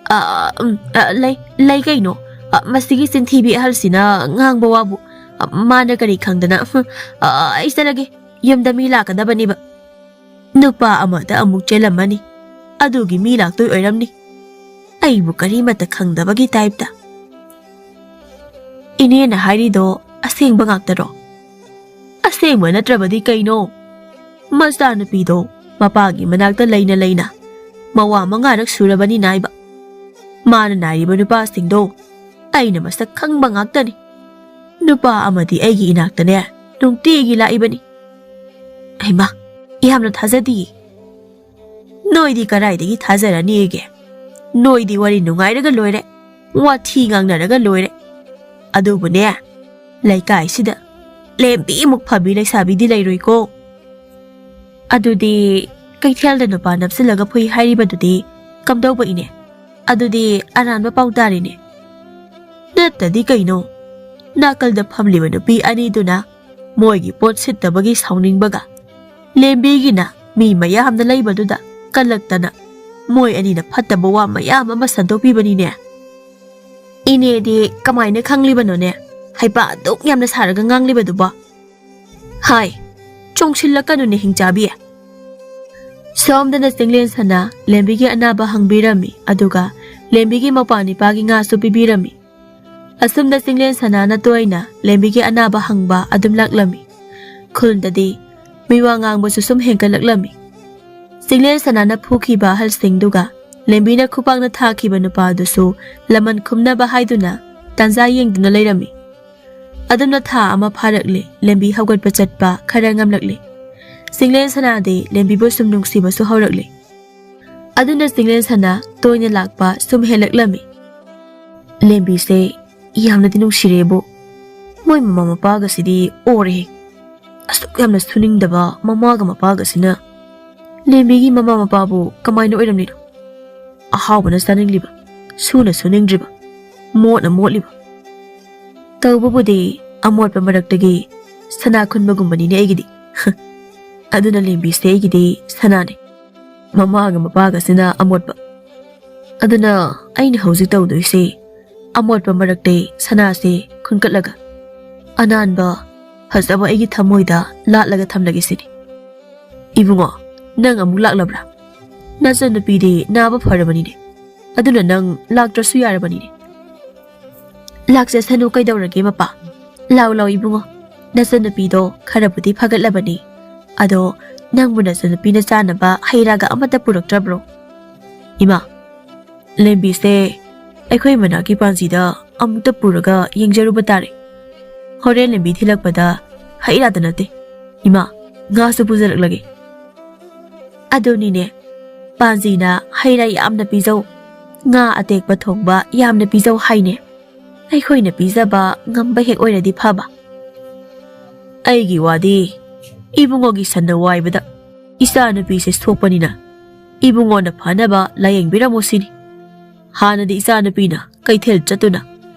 ꯑ, ꯎꯝ, ꯑ, ꯂꯩ, ꯂꯩ ꯀꯩꯅꯣ? ꯑ, ꯃꯁꯤꯒꯤ ꯆꯤꯟꯊꯤꯕꯤ ꯑꯍꯜꯁꯤꯅ ꯉꯥꯡꯕ ꯋꯥꯕꯨ꯫ ꯑ, ꯃꯥꯅ ꯀꯔꯤ ꯈꯪꯗꯅ? ꯍꯨꯝ, ꯑ, ꯑꯩ ꯆꯠꯂꯒꯦ꯫ ꯌꯨꯝꯗ ꯃꯤ ꯂꯥꯛꯀꯗꯕꯅꯦꯕ꯫ ꯅꯨꯄꯥ ꯑꯃꯗ ꯑꯃꯨꯛ ꯆꯦꯜꯂꯝꯃꯅꯤ꯫ ꯑꯗꯨꯒꯤ ꯃꯤ ꯂꯥꯛꯇꯣꯏ ꯑꯣꯏꯔꯝꯅꯤ꯫ ꯑꯩꯕꯨ ꯀꯔꯤꯃꯠꯇ ꯈꯪꯗꯕꯒꯤ ꯇꯥꯏꯞꯇ꯫ ꯏꯅꯦꯅ ꯍꯥꯏꯔꯤꯗꯣ ꯑꯁꯦꯡꯕ ꯉꯥꯛꯇꯔꯣ? ꯑꯁꯦꯡꯕ ꯅꯠꯇ꯭ꯔꯕꯗꯤ ꯀꯩꯅꯣ? ꯃꯆꯥꯅꯨꯄꯤꯗꯣ ꯃꯄꯥꯒꯤ ꯃꯅꯥꯛꯇ ꯂꯩꯅ ꯂꯩꯅ ꯃꯋꯥ ꯃꯉꯥꯔꯛ ꯁꯨꯔꯕꯅꯤ ꯅꯥꯏꯕ꯫ ꯃꯥꯅ ꯅꯥꯏꯔꯤꯕ ꯅꯨꯄꯥꯁꯤꯡꯗꯣ ꯑꯩꯅ ꯃꯁꯛ ꯈꯪꯕ ꯉꯥꯛꯇꯅꯤ꯫ ꯅꯨꯄꯥ ꯑꯃꯗꯤ ꯑꯩꯒꯤ ꯏꯅꯥꯛꯇꯅꯦ ꯅꯨꯡꯇꯤꯒꯤ ꯂꯥꯛꯏꯕꯅꯤ꯫ ꯍꯩꯃꯥ, ꯌꯥꯝꯅ ꯊꯥꯖꯗꯤꯌꯦ꯫ ꯅꯣꯏꯗꯤ ꯀꯗꯥꯏꯗꯒꯤ ꯊꯥꯖꯔꯅꯤꯒꯦ? ꯅꯣꯏꯗꯤ ꯋꯥꯔꯤ ꯅꯨꯡꯉꯥꯏꯔꯒ ꯂꯣꯏꯔꯦ, ꯋꯥꯊꯤ ꯉꯥꯡꯅꯔꯒ ꯂꯣꯏꯔꯦ꯫ ꯑꯗꯨꯕꯨꯅꯦ, ꯂꯩꯀꯥꯏꯁꯤꯗ ꯂꯦꯝꯕꯤꯃꯨꯛ ꯐꯕꯤ ꯂꯩꯁꯥꯕꯤꯗꯤ ꯂꯩꯔꯣꯏꯀꯣ꯫ ꯑꯗꯨꯗꯤ ꯀꯩꯊꯦꯜꯗ ꯅꯨꯄꯥ ꯅꯞꯁꯤꯜꯂꯒ ꯐꯨꯏ ꯍꯥꯏꯔꯤꯕꯗꯨꯗꯤ ꯀꯝꯗꯧꯕ ꯏꯅꯦ? ꯑꯗꯨꯗꯤ ꯑꯔꯥꯟꯕ ꯄꯥꯎ ꯇꯥꯔꯦꯅꯦ꯫ ꯅꯠꯇꯗꯤ ꯀꯩꯅꯣ? ꯅꯥꯀꯜꯗ ꯐꯝꯂꯤꯕ ꯅꯨꯄꯤ ꯑꯅꯤꯗꯨꯅ ꯃꯣꯏꯒꯤ ꯄꯣꯠ ꯁꯤꯠꯇꯕꯒꯤ ꯁꯥꯎꯅꯤꯡꯕꯒ, ꯂꯦꯝꯕꯤꯒꯤꯅ ꯃꯤ ꯃꯌꯥꯝꯅ ꯂꯩꯕꯗꯨꯗ ꯀꯜꯂꯛꯇꯅ ꯃꯣꯏ ꯑꯅꯤꯅ ꯐꯠꯇꯕ ꯋꯥ ꯃꯌꯥꯝ ꯑꯃ ꯁꯟꯗꯣꯛꯄꯤꯕꯅꯤꯅꯦ꯫ ꯏꯅꯦꯗꯤ ꯀꯃꯥꯏꯅ ꯈꯪꯂꯤꯕꯅꯣꯅꯦ? ꯍꯩꯄꯥ ꯑꯗꯨꯛ ꯌꯥꯝꯅ ꯁꯥꯔꯒ ꯉꯥꯡꯂꯤꯕꯗꯨꯕꯣ? ꯍꯥꯏ, ꯆꯣꯡꯁꯤꯜꯂꯛꯀꯅꯨꯅꯦ ꯍꯤꯡꯆꯥꯕꯤ꯫ ꯁꯣꯝꯗꯅ ꯆꯤꯡꯂꯦꯟ ꯁꯅꯥ ꯂꯦꯝꯕꯤꯒꯤ ꯑꯅꯥꯕ ꯍꯪꯕꯤꯔꯝꯃꯤ, ꯑꯗꯨꯒ ꯂꯦꯝꯕꯤꯒꯤ ꯃꯧꯄ꯭ꯋꯥ ꯅꯤꯄꯥꯒꯤ ꯉꯥꯁꯨ ꯄꯤꯕꯤꯔꯝꯃꯤ꯫ ꯑꯁꯨꯝꯅ ꯆꯤꯡꯂꯦꯟ ꯁꯅꯥꯅ ꯇꯣꯏꯅ ꯂꯦꯝꯕꯤꯒꯤ ꯑꯅꯥꯕ ꯍꯪꯕ ꯑꯗꯨꯝ ꯂꯥꯛꯂꯝꯃꯤ꯫ ꯈꯨꯜꯗꯗꯤ ꯃꯤꯋꯥ ꯉꯥꯡꯕꯁꯨ ꯁꯨꯝ ꯍꯦꯟꯒꯠꯂꯛꯂꯝꯃꯤ꯫ ꯆꯤꯡꯂꯦꯟ ꯁꯅꯥꯅ ꯐꯨꯈꯤꯕ ꯑꯍꯜꯁꯤꯡꯗꯨꯒ ꯂꯦꯝꯕꯤꯅ ꯈꯨꯄꯥꯛꯅ ꯊꯥꯈꯤꯕ ꯅꯨꯄꯥꯗꯨꯁꯨ ꯂꯃꯟ ꯈꯨꯝꯅꯕ ꯍꯥꯏꯗꯨꯅ ꯇꯥꯟꯖꯥ ꯌꯦꯡꯗꯨꯅ ꯂꯩꯔꯝꯃꯤ꯫ ꯑꯗꯨꯝꯅ ꯊꯥ ꯑꯃ ꯐꯥꯔꯛꯂꯦ꯫ ꯂꯦꯝꯕꯤ ꯍꯧꯒꯠꯄ ꯆꯠꯄ ꯈꯔ ꯉꯝꯂꯛꯂꯦ꯫ ꯆꯤꯡꯂꯦꯟ ꯁꯅꯥꯗꯤ ꯂꯦꯝꯕꯤꯕꯨ ꯁꯨꯝ ꯅꯨꯡꯁꯤꯕꯁꯨ ꯍꯧꯔꯛꯂꯦ꯫ ꯑꯗꯨꯅ ꯆꯤꯡꯂꯦꯟ ꯁꯅꯥ ꯇꯣꯏꯅ ꯂꯥꯛꯄ ꯁꯨꯝ ꯍꯦꯜꯂꯛꯂꯝꯃꯤ꯫ ꯂꯦꯝꯕꯤꯁꯦ ꯌꯥꯝꯅꯗꯤ ꯅꯨꯡꯁꯤꯔꯦꯕꯨ, ꯃꯣꯏ ꯃꯃꯥ ꯃꯄꯥꯒꯁꯤꯗꯤ ꯑꯣꯔꯦꯍꯦ꯫ ꯑꯁꯨꯛ ꯌꯥꯝꯅ ꯁꯨꯅꯤꯡꯗꯕ ꯃꯃꯥꯒ ꯃꯄꯥꯒꯁꯤꯅ꯫ ꯂꯦꯝꯕꯤꯒꯤ ꯃꯃꯥ ꯃꯄꯥꯕꯨ ꯀꯃꯥꯏꯅ ꯑꯣꯏꯔꯝꯂꯤꯅꯣ? ꯑꯍꯥꯎꯕꯅ ꯆꯥꯅꯤꯡꯂꯤꯕ, ꯁꯨꯅ ꯁꯨꯅꯤꯡꯗ꯭ꯔꯤꯕ, ꯃꯣꯠꯅ ꯃꯣꯠꯂꯤꯕ꯫ ꯇꯧꯕꯕꯨꯗꯤ ꯑꯃꯣꯠꯄ ꯃꯔꯛꯇꯒꯤ ꯁꯅꯥ ꯈꯨꯟꯕꯒꯨꯝꯕꯅꯤꯅꯦ ꯑꯩꯒꯤꯗꯤ꯫ ꯑꯗꯨꯅ ꯂꯦꯝꯕꯤꯁꯦ ꯑꯩꯒꯤꯗꯤ ꯁꯅꯥꯅꯦ꯫ ꯃꯃꯥꯒ ꯃꯄꯥꯒꯁꯤꯅ ꯑꯃꯣꯠꯄ꯫ ꯑꯗꯨꯅ ꯑꯩꯅ ꯍꯧꯖꯤꯛ ꯇꯧꯗꯣꯏꯁꯦ, ꯑꯃꯣꯠꯄ ꯃꯔꯛꯇꯩ ꯁꯅꯥꯁꯦ ꯈꯨꯟꯀꯠꯂꯒ ꯑꯅꯥꯟꯕ ꯐꯖꯕ ꯑꯩꯒꯤ ꯊꯃꯣꯏꯗ ꯂꯥꯠꯂꯒ ꯊꯝꯂꯒꯦ ꯁꯤꯅꯤ꯫ ꯏꯕꯨꯡꯉꯣ, ꯅꯪ ꯑꯃꯨꯛ ꯂꯥꯛꯂꯕ꯭ꯔꯥ? ꯅꯆꯟꯅꯨꯄꯤꯗꯤ ꯅꯥꯕ ꯐꯔꯕꯅꯤꯅꯦ꯫ ꯑꯗꯨꯅ ꯅꯪ ꯂꯥꯛꯇ꯭ꯔꯁꯨ ꯌꯥꯔꯕꯅꯤꯅꯦ꯫ ꯂꯥꯛꯆꯁꯅꯨ, ꯀꯩꯗꯧꯔꯒꯦ ꯃꯄꯥ? ꯂꯥꯎ ꯂꯥꯎ ꯏꯕꯨꯡꯉꯣ, ꯅꯆꯟꯅꯨꯄꯤꯗꯣ ꯈꯔꯕꯨꯗꯤ ꯐꯒꯠꯂꯕꯅꯤ꯫ ꯑꯗꯣ ꯅꯪꯕꯨ ꯅꯆꯟꯅꯨꯄꯤꯅ ꯆꯥꯅꯕ ꯍꯩ ꯔꯥꯒ ꯑꯃꯠꯇ ꯄꯨꯔꯛꯇ꯭ꯔꯕ꯭ꯔꯣ? ꯏꯃꯥ, ꯂꯦꯝꯕꯤꯁꯦ ꯑꯩꯈꯣꯏ ꯃꯅꯥꯛꯀꯤ ꯄꯥꯟꯖꯤꯗ ꯑꯃꯨꯛꯇ ꯄꯨꯔꯒ ꯌꯦꯡꯖꯔꯨꯕ ꯇꯥꯔꯦ꯫ ꯍꯣꯔꯦꯟ ꯂꯦꯝꯕꯤ ꯊꯤꯜꯂꯛꯄꯗ ꯍꯩ ꯔꯥꯗ ꯅꯠꯇꯦ, ꯏꯃꯥ, ꯉꯥꯁꯨ ꯄꯨꯖꯔꯛꯂꯒꯦ꯫ ꯑꯗꯨꯅꯤꯅꯦ, ꯄꯥꯟꯖꯤꯅ ꯍꯩ ꯔꯥ ꯌꯥꯝꯅ ꯄꯤꯖꯧ, ꯉꯥ ꯑꯇꯦꯛꯄ ꯊꯣꯡꯕ ꯌꯥꯝꯅ ꯄꯤꯖꯧ ꯍꯥꯏꯅꯦ꯫ ꯑꯩꯈꯣꯏꯅ ꯄꯤꯖꯕ ꯉꯝꯕ ꯍꯦꯛ ꯑꯣꯏꯔꯗꯤ ꯐꯕ꯫ ꯑꯩꯒꯤ ꯋꯥꯗꯤ, ꯏꯕꯨꯡꯉꯣꯒꯤ ꯁꯟꯅ ꯋꯥꯏꯕꯗ ꯏꯆꯥꯅꯨꯄꯤꯁꯦ ꯁꯣꯛꯄꯅꯤꯅ ꯏꯕꯨꯡꯉꯣꯅ ꯐꯅꯕ ꯂꯥꯌꯦꯡꯕꯤꯔꯝꯃꯣ ꯁꯤꯅꯤ꯫ ꯍꯥꯟꯅꯗꯤ ꯏꯆꯥꯅꯨꯄꯤꯅ ꯀꯩꯊꯦꯜ ꯆꯠꯇꯨꯅ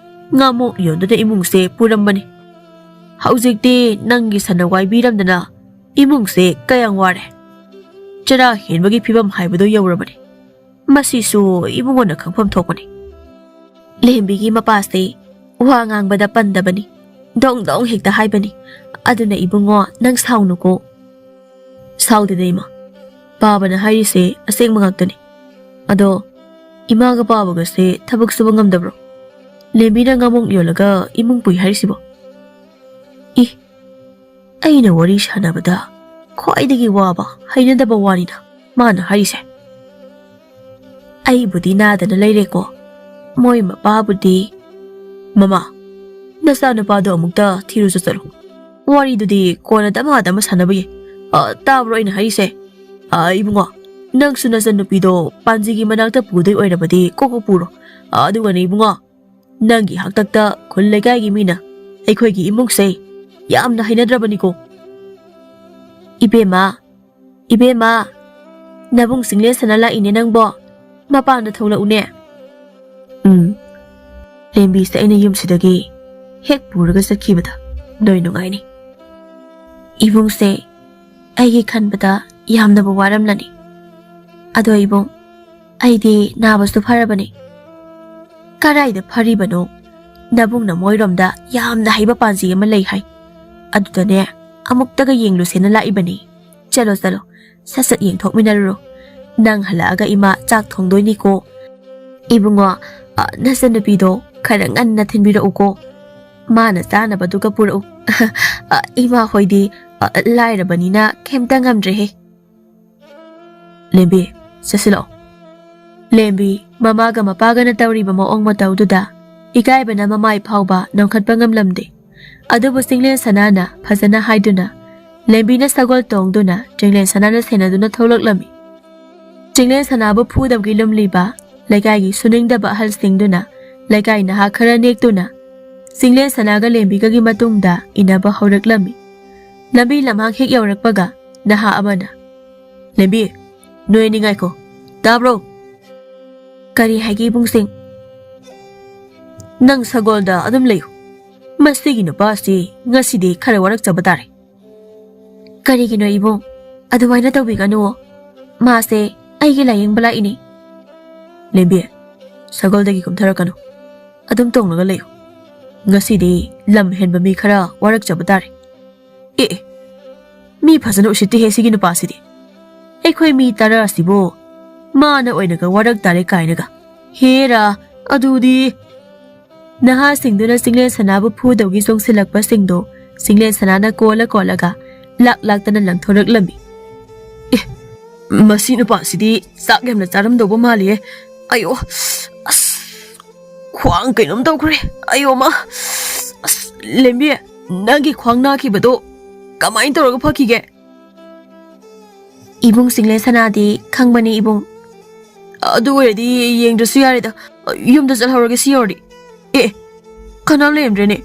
ꯉꯥꯃꯣꯛ ꯌꯣꯟꯗꯨꯅ ꯏꯃꯨꯡꯁꯦ ꯄꯨꯔꯝꯕꯅꯤ꯫ ꯍꯧꯖꯤꯛꯇꯤ ꯅꯪꯒꯤ ꯁꯟꯅ ꯋꯥꯏꯕꯤꯔꯝꯗꯅ ꯏꯃꯨꯡꯁꯦ ꯀꯌꯥꯝ ꯋꯥꯔꯦ꯫ ꯆꯔꯥ ꯍꯦꯟꯕꯒꯤ ꯐꯤꯕꯝ ꯍꯥꯏꯕꯗꯨ ꯌꯧꯔꯕꯅꯤ꯫ ꯃꯁꯤꯁꯨ ꯏꯕꯨꯡꯉꯣꯅ ꯈꯪꯐꯝ ꯊꯣꯛꯄꯅꯤ꯫ ꯂꯦꯝꯕꯤꯒꯤ ꯃꯄꯥꯁꯦ ꯋꯥ ꯉꯥꯡꯕꯗ ꯄꯟꯗꯕꯅꯤ꯫ ꯗꯣꯡ ꯗꯣꯡ ꯍꯦꯛꯇ ꯍꯥꯏꯕꯅꯤ꯫ ꯑꯗꯨꯅ ꯏꯕꯨꯡꯉꯣ, ꯅꯪ ꯁꯥꯎꯅꯨꯀꯣ꯫ ꯁꯥꯎꯗꯦꯗ ꯏꯃꯥ, ꯄꯥꯕꯅ ꯍꯥꯏꯔꯤꯁꯦ ꯑꯁꯦꯡꯕ ꯉꯥꯛꯇꯅꯤ꯫ ꯑꯗꯣ ꯏꯃꯥꯒ ꯄꯥꯕꯒꯁꯦ ꯊꯕꯛ ꯁꯨꯕ ꯉꯝꯗꯕ꯭ꯔꯣ? ꯂꯦꯝꯕꯤꯅ ꯉꯥꯃꯣꯛ ꯌꯣꯜꯂꯒ ꯏꯃꯨꯡ ꯄꯨꯏ ꯍꯥꯏꯔꯤꯁꯤꯕꯣ? ꯏ, ꯑꯩꯅ ꯋꯥꯔꯤ ꯁꯥꯟꯅꯕꯗ ꯈ꯭ꯋꯥꯏꯗꯒꯤ ꯋꯥꯕ, ꯍꯩꯅꯗꯕ ꯋꯥꯅꯤꯅ ꯃꯥꯅ ꯍꯥꯏꯔꯤꯁꯦ꯫ ꯑꯩꯕꯨꯗꯤ ꯅꯥꯗꯅ ꯂꯩꯔꯦꯀꯣ, ꯃꯣꯏ ꯃꯄꯥꯕꯨꯗꯤ꯫ ꯃꯃꯥ, ꯅꯆꯥꯅꯨꯄꯥꯗꯣ ꯑꯃꯨꯛꯇ ꯊꯤꯔꯨꯆꯣ ꯆꯠꯂꯣ꯫ ꯋꯥꯔꯤꯗꯨꯗꯤ ꯀꯣꯟꯅ ꯇꯞꯅ ꯇꯞꯅ ꯁꯥꯟꯅꯕ ꯌꯥꯏ꯫ ꯑ, ꯇꯥꯕ꯭ꯔꯣ ꯑꯩꯅ ꯍꯥꯏꯔꯤꯁꯦ? ꯑ, ꯏꯕꯨꯡꯉꯣ, ꯅꯪꯁꯨ ꯅꯆꯟꯅꯨꯄꯤꯗꯣ ꯄꯥꯟꯖꯤꯒꯤ ꯃꯅꯥꯛꯇ ꯄꯨꯗꯣꯏ ꯑꯣꯏꯔꯕꯗꯤ ꯀꯣꯛ ꯀꯣꯛ ꯄꯨꯔꯣ꯫ ꯑ, ꯑꯗꯨꯒꯅꯦ ꯏꯕꯨꯡꯉꯣ, ꯅꯪꯒꯤ ꯍꯥꯛꯇꯛꯇ ꯈꯨꯜ ꯂꯩꯀꯥꯏꯒꯤ ꯃꯤꯅ ꯑꯩꯈꯣꯏꯒꯤ ꯏꯃꯨꯡꯁꯦ ꯌꯥꯝꯅ ꯍꯩꯅꯗ꯭ꯔꯕꯅꯤꯀꯣ꯫ ꯏꯕꯦꯝꯃ, ꯏꯕꯦꯝꯃ, ꯅꯕꯨꯡ ꯆꯤꯡꯂꯦꯟ ꯁꯅꯥ ꯂꯥꯛꯏꯅꯦ ꯅꯪꯕꯣ꯫ ꯃꯄꯥꯟꯗ ꯊꯣꯛꯂꯛꯎꯅꯦ꯫ ꯎꯝ, ꯂꯦꯝꯕꯤꯁꯦ ꯑꯩꯅ ꯌꯨꯝꯁꯤꯗꯒꯤ ꯍꯦꯛ ꯄꯨꯔꯒ ꯆꯠꯈꯤꯕꯗ ꯅꯣꯏ ꯅꯨꯡꯉꯥꯏꯅꯤ꯫ ꯏꯕꯨꯡꯁꯦ ꯑꯩꯒꯤ ꯈꯟꯕꯗ ꯌꯥꯝꯅꯕꯨ ꯋꯥꯔꯝꯂꯅꯤ꯫ ꯑꯗꯣ ꯏꯕꯨꯡ, ꯑꯩꯗꯤ ꯅꯥꯕꯁꯨ ꯐꯔꯕꯅꯤ꯫ ꯀꯗꯥꯏꯗ ꯐꯔꯤꯕꯅꯣ? ꯅꯕꯨꯡꯅ ꯃꯣꯏꯔꯣꯝꯗ ꯌꯥꯝꯅ ꯍꯩꯕ ꯄꯥꯟꯖꯤ ꯑꯃ ꯂꯩ ꯍꯥꯏ꯫ ꯑꯗꯨꯗꯅꯦ, ꯑꯃꯨꯛꯇꯒ ꯌꯦꯡꯂꯨꯁꯦꯅ ꯂꯥꯛꯏꯕꯅꯤ꯫ ꯆꯠꯂꯣ, ꯆꯠꯂꯣ, ꯁꯠ ꯁꯠ ꯌꯦꯡꯊꯣꯛꯃꯤꯟꯅꯔꯨꯔꯣ꯫ ꯅꯪ ꯍꯜꯂꯛꯑꯒ ꯏꯃꯥ ꯆꯥꯛ ꯊꯣꯡꯗꯣꯏꯅꯤꯀꯣ꯫ ꯏꯕꯨꯡꯉꯣ, ꯑ, ꯅꯆꯟꯅꯨꯄꯤꯗꯣ ꯈꯔ ꯉꯟꯅ ꯊꯤꯟꯕꯤꯔꯛꯎꯀꯣ꯫ ꯃꯥꯅ ꯆꯥꯅꯕꯗꯨꯒ ꯄꯨꯔꯛꯎ꯫ ꯑ, ꯏꯃꯥ ꯍꯣꯏꯗꯤ, ꯑ, ꯂꯥꯏꯔꯕꯅꯤꯅ ꯀꯩꯝꯇ ꯉꯝꯗ꯭ꯔꯦꯍꯦ꯫ ꯂꯦꯝꯕꯤ, ꯆꯠꯁꯤꯜꯂꯛꯑꯣ꯫ ꯂꯦꯝꯕꯤ ꯃꯃꯥꯒ ꯃꯄꯥꯒꯅ ꯇꯧꯔꯤꯕ ꯃꯑꯣꯡ ꯃꯇꯧꯗꯨꯗ ꯏꯀꯥꯏꯕꯅ ꯃꯃꯥꯏ ꯐꯥꯎꯕ ꯅꯣꯟꯈꯠꯄ ꯉꯝꯂꯝꯗꯦ꯫ ꯑꯗꯨꯕꯨ ꯆꯤꯡꯂꯦꯟ ꯁꯅꯥꯅ ꯐꯖꯅ ꯍꯥꯏꯗꯨꯅ ꯂꯦꯝꯕꯤꯅ ꯁꯒꯣꯜ ꯇꯣꯡꯗꯨꯅ ꯆꯤꯡꯂꯦꯟ ꯁꯅꯥꯅ ꯁꯦꯟꯅꯗꯨꯅ ꯊꯣꯛꯂꯛꯂꯝꯃꯤ꯫ ꯆꯤꯡꯂꯦꯟ ꯁꯅꯥꯕꯨ ꯐꯨꯗꯕꯒꯤ ꯂꯨꯝꯂꯤꯕ ꯂꯩꯀꯥꯏꯒꯤ ꯁꯨꯅꯤꯡꯗꯕ ꯑꯍꯜꯁꯤꯡꯗꯨꯅ ꯂꯩꯀꯥꯏ ꯅꯍꯥ ꯈꯔ ꯅꯦꯛꯇꯨꯅ ꯆꯤꯡꯂꯦꯟ ꯁꯅꯥꯒ ꯂꯦꯝꯕꯤꯒꯒꯤ ꯃꯇꯨꯡꯗ ꯏꯟꯅꯕ ꯍꯧꯔꯛꯂꯝꯃꯤ꯫ ꯂꯝꯕꯤ ꯂꯝꯍꯥꯡ ꯍꯦꯛ ꯌꯧꯔꯛꯄꯒ ꯅꯍꯥ ꯑꯃꯅ, "ꯂꯦꯝꯕꯤ, ꯅꯣꯏ ꯑꯅꯤ ꯉꯥꯏꯈꯣ, ꯇꯥꯕ꯭ꯔꯣ?" "ꯀꯔꯤ ꯍꯥꯏꯒꯦ ꯏꯕꯨꯡꯁꯤꯡ?" "ꯅꯪ ꯁꯒꯣꯜꯗ ꯑꯗꯨꯝ ꯂꯩꯌꯨ꯫ ꯃꯁꯤꯒꯤ ꯅꯨꯄꯥꯁꯤ ꯉꯁꯤꯗꯤ ꯈꯔ ꯋꯥꯔꯛꯆꯕ ꯇꯥꯔꯦ꯫" "ꯀꯔꯤꯒꯤꯅꯣ ꯏꯕꯨꯡ? ꯑꯗꯨꯃꯥꯏꯅ ꯇꯧꯕꯤꯒꯅꯨ꯫ ꯃꯥꯁꯦ ꯑꯩꯒꯤ ꯂꯥꯏꯌꯦꯡꯕ ꯂꯥꯛꯏꯅꯦ꯫" "ꯂꯦꯝꯕꯤ, ꯁꯒꯣꯜꯗꯒꯤ ꯀꯨꯝꯊꯔꯛꯀꯅꯨ꯫ ꯑꯗꯨꯝ ꯇꯣꯡꯂꯒ ꯂꯩꯌꯨ꯫ ꯉꯁꯤꯗꯤ ꯂꯝ ꯍꯦꯟꯕ ꯃꯤ ꯈꯔ ꯋꯥꯔꯛꯆꯕ ꯇꯥꯔꯦ꯫" "ꯑꯦ, ꯑꯦ, ꯃꯤ ꯐꯖꯅ ꯎꯁꯤꯠꯇꯦꯍꯦ ꯁꯤꯒꯤ ꯅꯨꯄꯥꯁꯤꯗꯤ꯫ ꯑꯩꯈꯣꯏ ꯃꯤ ꯇꯔꯥꯁꯤꯕꯨ ꯃꯥꯅ ꯑꯣꯏꯅꯒ ꯋꯥꯔꯛ ꯇꯥꯔꯦ ꯀꯥꯏꯅꯒ꯫ ꯍꯦꯔꯥ, ꯑꯗꯨꯗꯤ꯫" ꯅꯍꯥꯁꯤꯡꯗꯨꯅ ꯆꯤꯡꯂꯦꯟ ꯁꯅꯥꯕꯨ ꯐꯨꯗꯧꯒꯤ ꯆꯣꯡꯁꯤꯜꯂꯛꯄꯁꯤꯡꯗꯣ ꯆꯤꯡꯂꯦꯟ ꯁꯅꯥꯅ ꯀꯣꯜꯂ ꯀꯣꯜꯂꯒ ꯂꯥꯛ ꯂꯥꯛꯇꯅ ꯂꯪꯊꯣꯔꯛꯂꯝꯃꯤ꯫ "ꯑꯦ, ꯃꯁꯤ ꯅꯨꯄꯥꯁꯤꯗꯤ ꯆꯥꯛ ꯌꯥꯝꯅ ꯆꯥꯔꯝꯗꯧꯕ ꯃꯥꯜꯂꯤꯌꯦ꯫ ꯑꯌꯣ, ꯑꯁ, ꯈ꯭ꯋꯥꯡ ꯀꯩꯅꯣꯝ ꯇꯧꯈ꯭ꯔꯦ꯫ ꯑꯌꯣ ꯃꯥ, ꯑꯁ, ꯂꯦꯝꯕꯤ, ꯅꯪꯒꯤ ꯈ꯭ꯋꯥꯡ ꯅꯥꯈꯤꯕꯗꯣ ꯀꯃꯥꯏꯅ ꯇꯧꯔꯒ ꯐꯈꯤꯒꯦ? ꯏꯕꯨꯡ ꯆꯤꯡꯂꯦꯟ ꯁꯅꯥꯗꯤ ꯈꯪꯕꯅꯤ ꯏꯕꯨꯡ꯫ ꯑꯗꯨ ꯑꯣꯏꯔꯗꯤ ꯌꯦꯡꯗ꯭ꯔꯁꯨ ꯌꯥꯔꯦꯗ, ꯌꯨꯝꯗ ꯆꯠꯍꯧꯔꯒꯦ ꯁꯤ ꯌꯧꯔꯗꯤ꯫ ꯑꯦ, ꯀꯅꯥꯝ ꯂꯩꯔꯝꯗ꯭ꯔꯦꯅꯦ,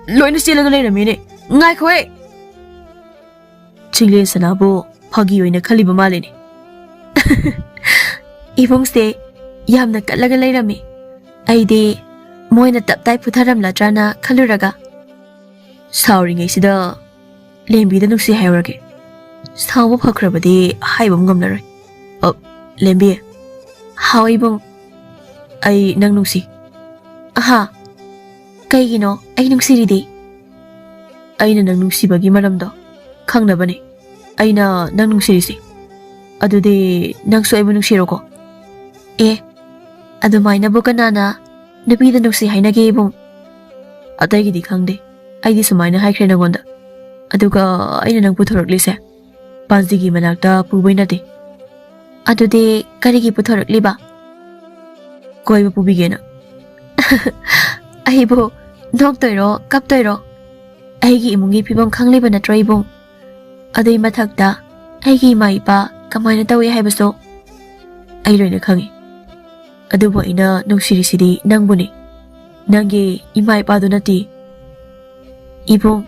ꯂꯣꯏꯅ ꯆꯦꯜꯂꯒ ꯂꯩꯔꯝꯃꯦꯅꯦ꯫ ꯉꯥꯏꯈꯣꯍꯦ! ꯆꯤꯡꯂꯦꯟ ꯁꯅꯥꯕꯨ ꯐꯥꯒꯤ ꯑꯣꯏꯅ ꯈꯜꯂꯤꯕ ꯃꯥꯜꯂꯦꯅꯦ꯫ ꯏꯕꯨꯡꯁꯦ ꯌꯥꯝꯅ ꯀꯠꯂꯒ ꯂꯩꯔꯝꯃꯤ꯫ ꯑꯩꯗꯤ ꯃꯣꯏꯅ ꯇꯞꯇꯥꯏ ꯐꯨꯊꯔꯝꯂꯗ꯭ꯔꯥꯅ ꯈꯜꯂꯨꯔꯒ꯫ ꯁꯥꯎꯔꯤꯉꯩꯁꯤꯗ ꯂꯦꯝꯕꯤꯗ ꯅꯨꯡꯁꯤ ꯍꯥꯏꯍꯧꯔꯒꯦ꯫ ꯁꯥꯎꯕ ꯐꯈ꯭ꯔꯕꯗꯤ ꯍꯥꯏꯕ ꯉꯝꯂꯔꯣꯏ꯫ ꯑ, ꯂꯦꯝꯕꯤ꯫ ꯍꯥꯎ ꯏꯕꯨꯡ꯫ ꯑꯩ ꯅꯪ ꯅꯨꯡꯁꯤ꯫ ꯑꯍꯥ꯫ ꯀꯩꯒꯤꯅꯣ ꯑꯩ ꯅꯨꯡꯁꯤꯔꯤꯗꯤ? ꯑꯩꯅ ꯅꯪ ꯅꯨꯡꯁꯤꯕꯒꯤ ꯃꯔꯝꯗꯣ ꯈꯪꯅꯕꯅꯦ꯫ ꯑꯩꯅ ꯅꯪ ꯅꯨꯡꯁꯤꯔꯤꯁꯤ꯫ ꯑꯗꯨꯗꯤ ꯅꯪꯁꯨ ꯑꯩꯕꯨ ꯅꯨꯡꯁꯤꯔꯣꯀꯣ꯫ ꯑꯦ, ꯑꯗꯨꯃꯥꯏꯅꯕꯨ ꯀꯅꯥꯅ ꯅꯨꯄꯤꯗ ꯅꯨꯡꯁꯤ ꯍꯥꯏꯅꯒꯦ ꯏꯕꯨꯡ? ꯑꯇꯩꯒꯤꯗꯤ ꯈꯪꯗꯦ꯫ ꯑꯩꯗꯤ ꯁꯨꯃꯥꯏꯅ ꯍꯥꯏꯈ꯭ꯔꯦ ꯅꯪꯉꯣꯟꯗ꯫ ꯑꯗꯨꯒ ꯑꯩꯅ ꯅꯪ ꯄꯨꯊꯣꯔꯛꯂꯤꯁꯦ ꯄꯥꯟꯖꯤꯒꯤ ꯃꯅꯥꯛꯇ ꯄꯨꯕꯩ ꯅꯠꯇꯦ꯫ ꯑꯗꯨꯗꯤ ꯀꯔꯤꯒꯤ ꯄꯨꯊꯣꯔꯛꯂꯤꯕ? ꯀꯣꯏꯕ ꯄꯨꯕꯤꯒꯦꯅ꯫ ꯑꯩꯕꯨ ꯅꯣꯛꯇꯣꯏꯔꯣ, ꯀꯞꯇꯣꯏꯔꯣ? ꯑꯩꯒꯤ ꯏꯃꯨꯡꯒꯤ ꯐꯤꯕꯝ ꯈꯪꯂꯤꯕ ꯅꯠꯇ꯭ꯔꯣ ꯏꯕꯨꯡ? ꯑꯗꯨꯏ ꯃꯊꯛꯇ ꯑꯩꯒꯤ ꯏꯃꯥ ꯏꯄꯥ ꯀꯃꯥꯏꯅ ꯇꯧꯏ ꯍꯥꯏꯕꯁꯨ ꯑꯩ ꯂꯣꯏꯅ ꯈꯪꯏ꯫ ꯑꯗꯨꯕꯨ ꯑꯩꯅ ꯅꯨꯡꯁꯤꯔꯤꯁꯤꯗꯤ ꯅꯪꯕꯨꯅꯤ, ꯅꯪꯒꯤ ꯏꯃꯥ ꯏꯄꯥꯗꯨ ꯅꯠꯇꯦ꯫ ꯏꯕꯨꯡ,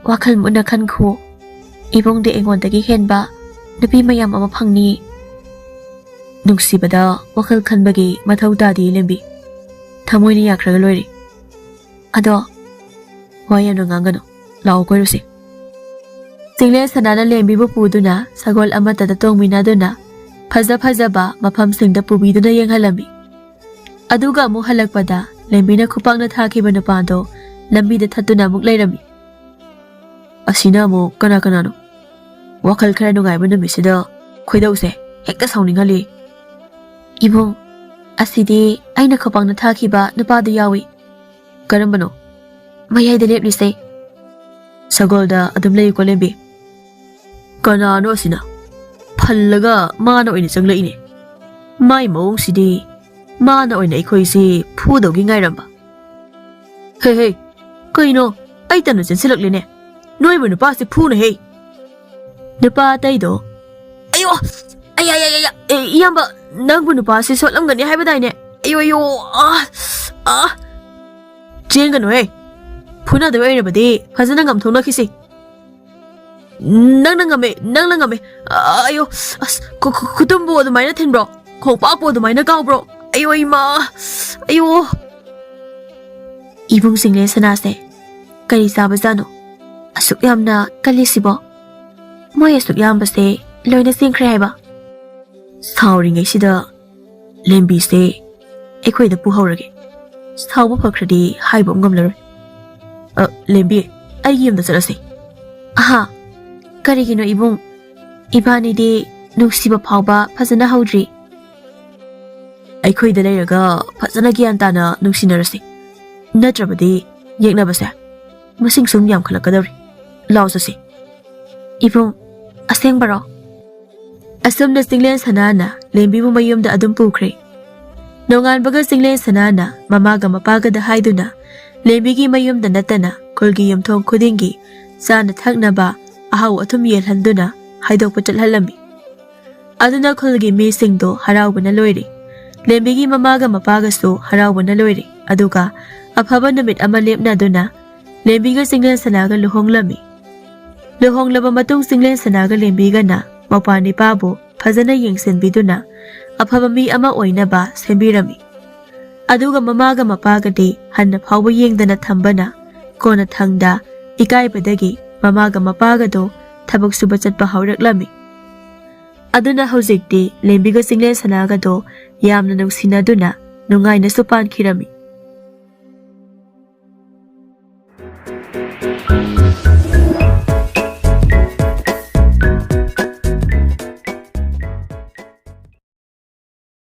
ꯋꯥꯈꯜ ꯃꯨꯟꯅ ꯈꯟꯈꯣ꯫ ꯏꯕꯨꯡꯗꯤ ꯑꯩꯉꯣꯟꯗꯒꯤ ꯍꯦꯟꯕ ꯅꯨꯄꯤ ꯃꯌꯥꯝ ꯑꯃ ꯐꯪꯅꯤ꯫ ꯅꯨꯡꯁꯤꯕꯗ ꯋꯥꯈꯜ ꯈꯟꯕꯒꯤ ꯃꯊꯧ ꯇꯥꯗꯦ ꯂꯦꯝꯕꯤ꯫ ꯊꯃꯣꯏꯅ ꯌꯥꯈ꯭ꯔꯒ ꯂꯣꯏꯔꯦ꯫ ꯑꯗꯣ ꯋꯥ ꯌꯥꯝꯅ ꯉꯥꯡꯒꯅꯨ꯫ ꯂꯥꯛꯑꯣ ꯀꯣꯏꯔꯨꯁꯤ꯫ ꯆꯤꯡꯂꯦꯟ ꯁꯅꯥꯅ ꯂꯦꯝꯕꯤꯕꯨ ꯄꯨꯗꯨꯅ ꯁꯒꯣꯜ ꯑꯃꯠꯇꯗ ꯇꯣꯡꯃꯤꯟꯅꯗꯨꯅ ꯐꯖ ꯐꯖꯕ ꯃꯐꯝꯁꯤꯡꯗ ꯄꯨꯕꯤꯗꯨꯅ ꯌꯦꯡꯍꯜꯂꯝꯃꯤ꯫ ꯑꯗꯨꯒ ꯑꯃꯨꯛ ꯍꯜꯂꯛꯄꯗ ꯂꯦꯝꯕꯤꯅ ꯈꯨꯄꯥꯛꯅ ꯊꯥꯈꯤꯕ ꯅꯨꯄꯥꯗꯣ ꯂꯝꯕꯤꯗ ꯊꯠꯇꯨꯅ ꯑꯃꯨꯛ ꯂꯩꯔꯝꯃꯤ꯫ ꯑꯁꯤꯅ ꯑꯃꯨꯛ ꯀꯅꯥ ꯀꯅꯥꯅꯣ? ꯋꯥꯈꯜ ꯈꯔ ꯅꯨꯡꯉꯥꯏꯕ ꯅꯨꯃꯤꯠꯁꯤꯗ ꯈꯣꯏꯗꯧꯁꯦ ꯍꯦꯛꯇ ꯁꯥꯎꯅꯤꯡꯍꯜꯂꯤ꯫ ꯏꯕꯨꯡ, ꯑꯁꯤꯗꯤ ꯑꯩꯅ ꯈꯨꯄꯥꯛꯅ ꯊꯥꯈꯤꯕ ꯅꯨꯄꯥꯗꯨ ꯌꯥꯎꯏ꯫ ꯀꯔꯝꯕꯅꯣ? ꯃꯌꯥꯏꯗ ꯂꯦꯞꯂꯤꯁꯦ꯫ ꯁꯒꯣꯜꯗ ꯑꯗꯨꯝ ꯂꯩꯌꯨꯀꯣ ꯂꯦꯝꯕꯤ꯫ ꯀꯅꯥꯅꯣ ꯑꯁꯤꯅ? ꯐꯜꯂꯒ ꯃꯥꯅ ꯑꯣꯏꯅ ꯆꯪꯂꯛꯏꯅꯦ꯫ ꯃꯥꯏ ꯃꯑꯣꯡꯁꯤꯗꯤ ꯃꯥꯅ ꯑꯣꯏꯅ ꯑꯩꯈꯣꯏꯁꯦ ꯐꯨꯗꯧꯒꯤ ꯉꯥꯏꯔꯝꯕ꯫ ꯍꯦ ꯍꯦ, ꯀꯩꯅꯣ? ꯑꯩ ꯇꯟꯅ ꯆꯦꯟꯁꯤꯜꯂꯛꯂꯦꯅꯦ꯫ ꯅꯣꯏꯕꯨ ꯅꯨꯄꯥꯁꯤ ꯐꯨꯅ ꯍꯦ꯫ ꯅꯨꯄꯥ ꯑꯇꯩꯗꯣ, "ꯑꯌꯣ! ꯑꯌꯥ, ꯑꯌꯥ, ꯑꯌꯥ, ꯑꯌꯥ! ꯑꯦ, ꯏꯌꯥꯝꯕ, ꯅꯪꯕꯨ ꯅꯨꯄꯥꯁꯤ ꯁꯣꯠꯂꯝꯒꯅꯤ ꯍꯥꯏꯕꯗꯥꯏꯅꯦ? ꯑꯌꯣ, ꯑꯌꯣ! ꯑꯥ! ꯑꯥ!" ꯆꯦꯟꯒꯅꯨꯍꯦ꯫ ꯐꯨꯅꯗꯣꯏ ꯑꯣꯏꯔꯕꯗꯤ ꯐꯖꯅ ꯉꯝꯊꯣꯛꯅꯈꯤꯁꯤ꯫ "ꯅꯪꯅ ꯉꯝꯃꯦ, ꯅꯪꯅ ꯉꯝꯃꯦ꯫ ꯑꯌꯣ, ꯑꯁ, ꯈꯨ-, ꯈꯨ-, ꯈꯨꯇꯨꯝꯕꯨ ꯑꯗꯨꯃꯥꯏꯅ ꯊꯤꯟꯕ꯭ꯔꯣ? ꯈꯣꯡꯄꯥꯛꯄꯨ ꯑꯗꯨꯃꯥꯏꯅ ꯀꯥꯎꯕ꯭ꯔꯣ? ꯑꯌꯣ, ꯏꯃꯥ! ꯑꯌꯣ!" ꯏꯕꯨꯡ ꯆꯤꯡꯂꯦꯟ ꯁꯅꯥꯁꯦ ꯀꯔꯤ ꯆꯥꯕꯖꯥꯠꯅꯣ? ꯑꯁꯨꯛ ꯌꯥꯝꯅ ꯀꯜꯂꯤꯁꯤꯕꯣ? ꯃꯣꯏ ꯑꯁꯨꯛ ꯌꯥꯝꯕꯁꯦ ꯂꯣꯏꯅ ꯆꯦꯟꯈ꯭ꯔꯦ ꯍꯥꯏꯕ? ꯁꯥꯎꯔꯤꯉꯩꯁꯤꯗ ꯂꯦꯝꯕꯤꯁꯦ ꯑꯩꯈꯣꯏꯗ ꯄꯨꯍꯧꯔꯒꯦ꯫ ꯁꯥꯎꯕ ꯐꯈ꯭ꯔꯗꯤ ꯍꯥꯏꯕ ꯑꯃ ꯉꯝꯂꯔꯣꯏ꯫ ꯑ, ꯂꯦꯝꯕꯤ, ꯑꯩꯒꯤ ꯌꯨꯝꯗ ꯆꯠꯂꯁꯤ꯫ ꯑꯍꯥ, ꯀꯔꯤꯒꯤꯅꯣ ꯏꯕꯨꯡ? ꯏꯕꯥꯅꯤꯗꯤ ꯅꯨꯡꯁꯤꯕ ꯐꯥꯎꯕ ꯐꯖꯅ ꯍꯧꯗ꯭ꯔꯤ꯫ ꯑꯩꯈꯣꯏꯗ ꯂꯩꯔꯒ ꯐꯖꯅ ꯒ꯭ꯌꯥꯟ ꯇꯥꯅ ꯅꯨꯡꯁꯤꯅꯔꯁꯤ꯫ ꯅꯠꯇ꯭ꯔꯕꯗꯤ ꯌꯦꯛꯅꯕꯁꯦ ꯃꯁꯤꯡ ꯁꯨꯝ ꯌꯥꯝꯈꯠꯂꯛꯀꯗꯧꯔꯤ꯫ ꯂꯥꯎ ꯆꯠꯁꯤ꯫ ꯏꯕꯨꯡ, ꯑꯁꯦꯡꯕꯔꯣ? ꯑꯁꯨꯝꯅ ꯆꯤꯡꯂꯦꯟ ꯁꯅꯥꯅ ꯂꯦꯝꯕꯤꯕꯨ ꯃꯌꯨꯝꯗ ꯑꯗꯨꯝ ꯄꯨꯈ꯭ꯔꯦ꯫ ꯅꯣꯡꯉꯥꯟꯕꯒ ꯆꯤꯡꯂꯦꯟ ꯁꯅꯥꯅ ꯃꯃꯥꯒ ꯃꯄꯥꯒꯗ ꯍꯥꯏꯗꯨꯅ ꯂꯦꯝꯕꯤꯒꯤ ꯃꯌꯨꯝꯗ ꯅꯠꯇꯅ ꯈꯨꯜꯒꯤ ꯌꯨꯝꯊꯣꯡ ꯈꯨꯗꯤꯡꯒꯤ ꯆꯥꯅ ꯊꯛꯅꯕ ꯑꯍꯥꯎ ꯑꯊꯨꯝ ꯌꯦꯜꯍꯟꯗꯨꯅ ꯍꯥꯏꯗꯣꯛꯄ ꯆꯠꯍꯜꯂꯝꯃꯤ꯫ ꯑꯗꯨꯅ ꯈꯨꯜꯒꯤ ꯃꯤꯁꯤꯡꯗꯣ ꯍꯔꯥꯎꯕꯅ ꯂꯣꯏꯔꯦ꯫ ꯂꯦꯝꯕꯤꯒꯤ ꯃꯃꯥꯒ ꯃꯄꯥꯒꯁꯨ ꯍꯔꯥꯎꯕꯅ ꯂꯣꯏꯔꯦ꯫ ꯑꯗꯨꯒ ꯑꯐꯕ ꯅꯨꯃꯤꯠ ꯑꯃ ꯂꯦꯞꯅꯗꯨꯅ ꯂꯦꯝꯕꯤꯒ ꯆꯤꯡꯂꯦꯟ ꯁꯅꯥꯒ ꯂꯨꯍꯣꯡꯂꯝꯃꯤ꯫ ꯂꯨꯍꯣꯡꯂꯕ ꯃꯇꯨꯡ ꯆꯤꯡꯂꯦꯟ ꯁꯅꯥꯒ ꯂꯦꯝꯕꯤꯒꯅ ꯃꯧꯄ꯭ꯋꯥ ꯅꯤꯄꯥꯕꯨ ꯐꯖꯅ ꯌꯦꯡꯁꯤꯟꯕꯤꯗꯨꯅ ꯑꯐꯕ ꯃꯤ ꯑꯃ ꯑꯣꯏꯅꯕ ꯁꯦꯝꯕꯤꯔꯝꯃꯤ꯫ ꯑꯗꯨꯒ ꯃꯃꯥꯒ ꯃꯄꯥꯒꯗꯤ ꯍꯟꯅ ꯐꯥꯎꯕ ꯌꯦꯡꯗꯅ ꯊꯝꯕꯅ ꯀꯣꯟꯅꯊꯪꯗ ꯏꯀꯥꯏꯕꯗꯒꯤ ꯃꯃꯥꯒ ꯃꯄꯥꯒꯗꯣ ꯊꯕꯛ ꯁꯨꯕ ꯆꯠꯄ ꯍꯧꯔꯛꯂꯝꯃꯤ꯫ ꯑꯗꯨꯅ ꯍꯧꯖꯤꯛꯇꯤ ꯂꯦꯝꯕꯤꯒ ꯆꯤꯡꯂꯦꯟ ꯁꯅꯥꯒꯗꯣ ꯌꯥꯝꯅ ꯅꯨꯡꯁꯤꯅꯗꯨꯅ ꯅꯨꯡꯉꯥꯏꯅꯁꯨ ꯄꯥꯟꯈꯤꯔꯝꯃꯤ꯫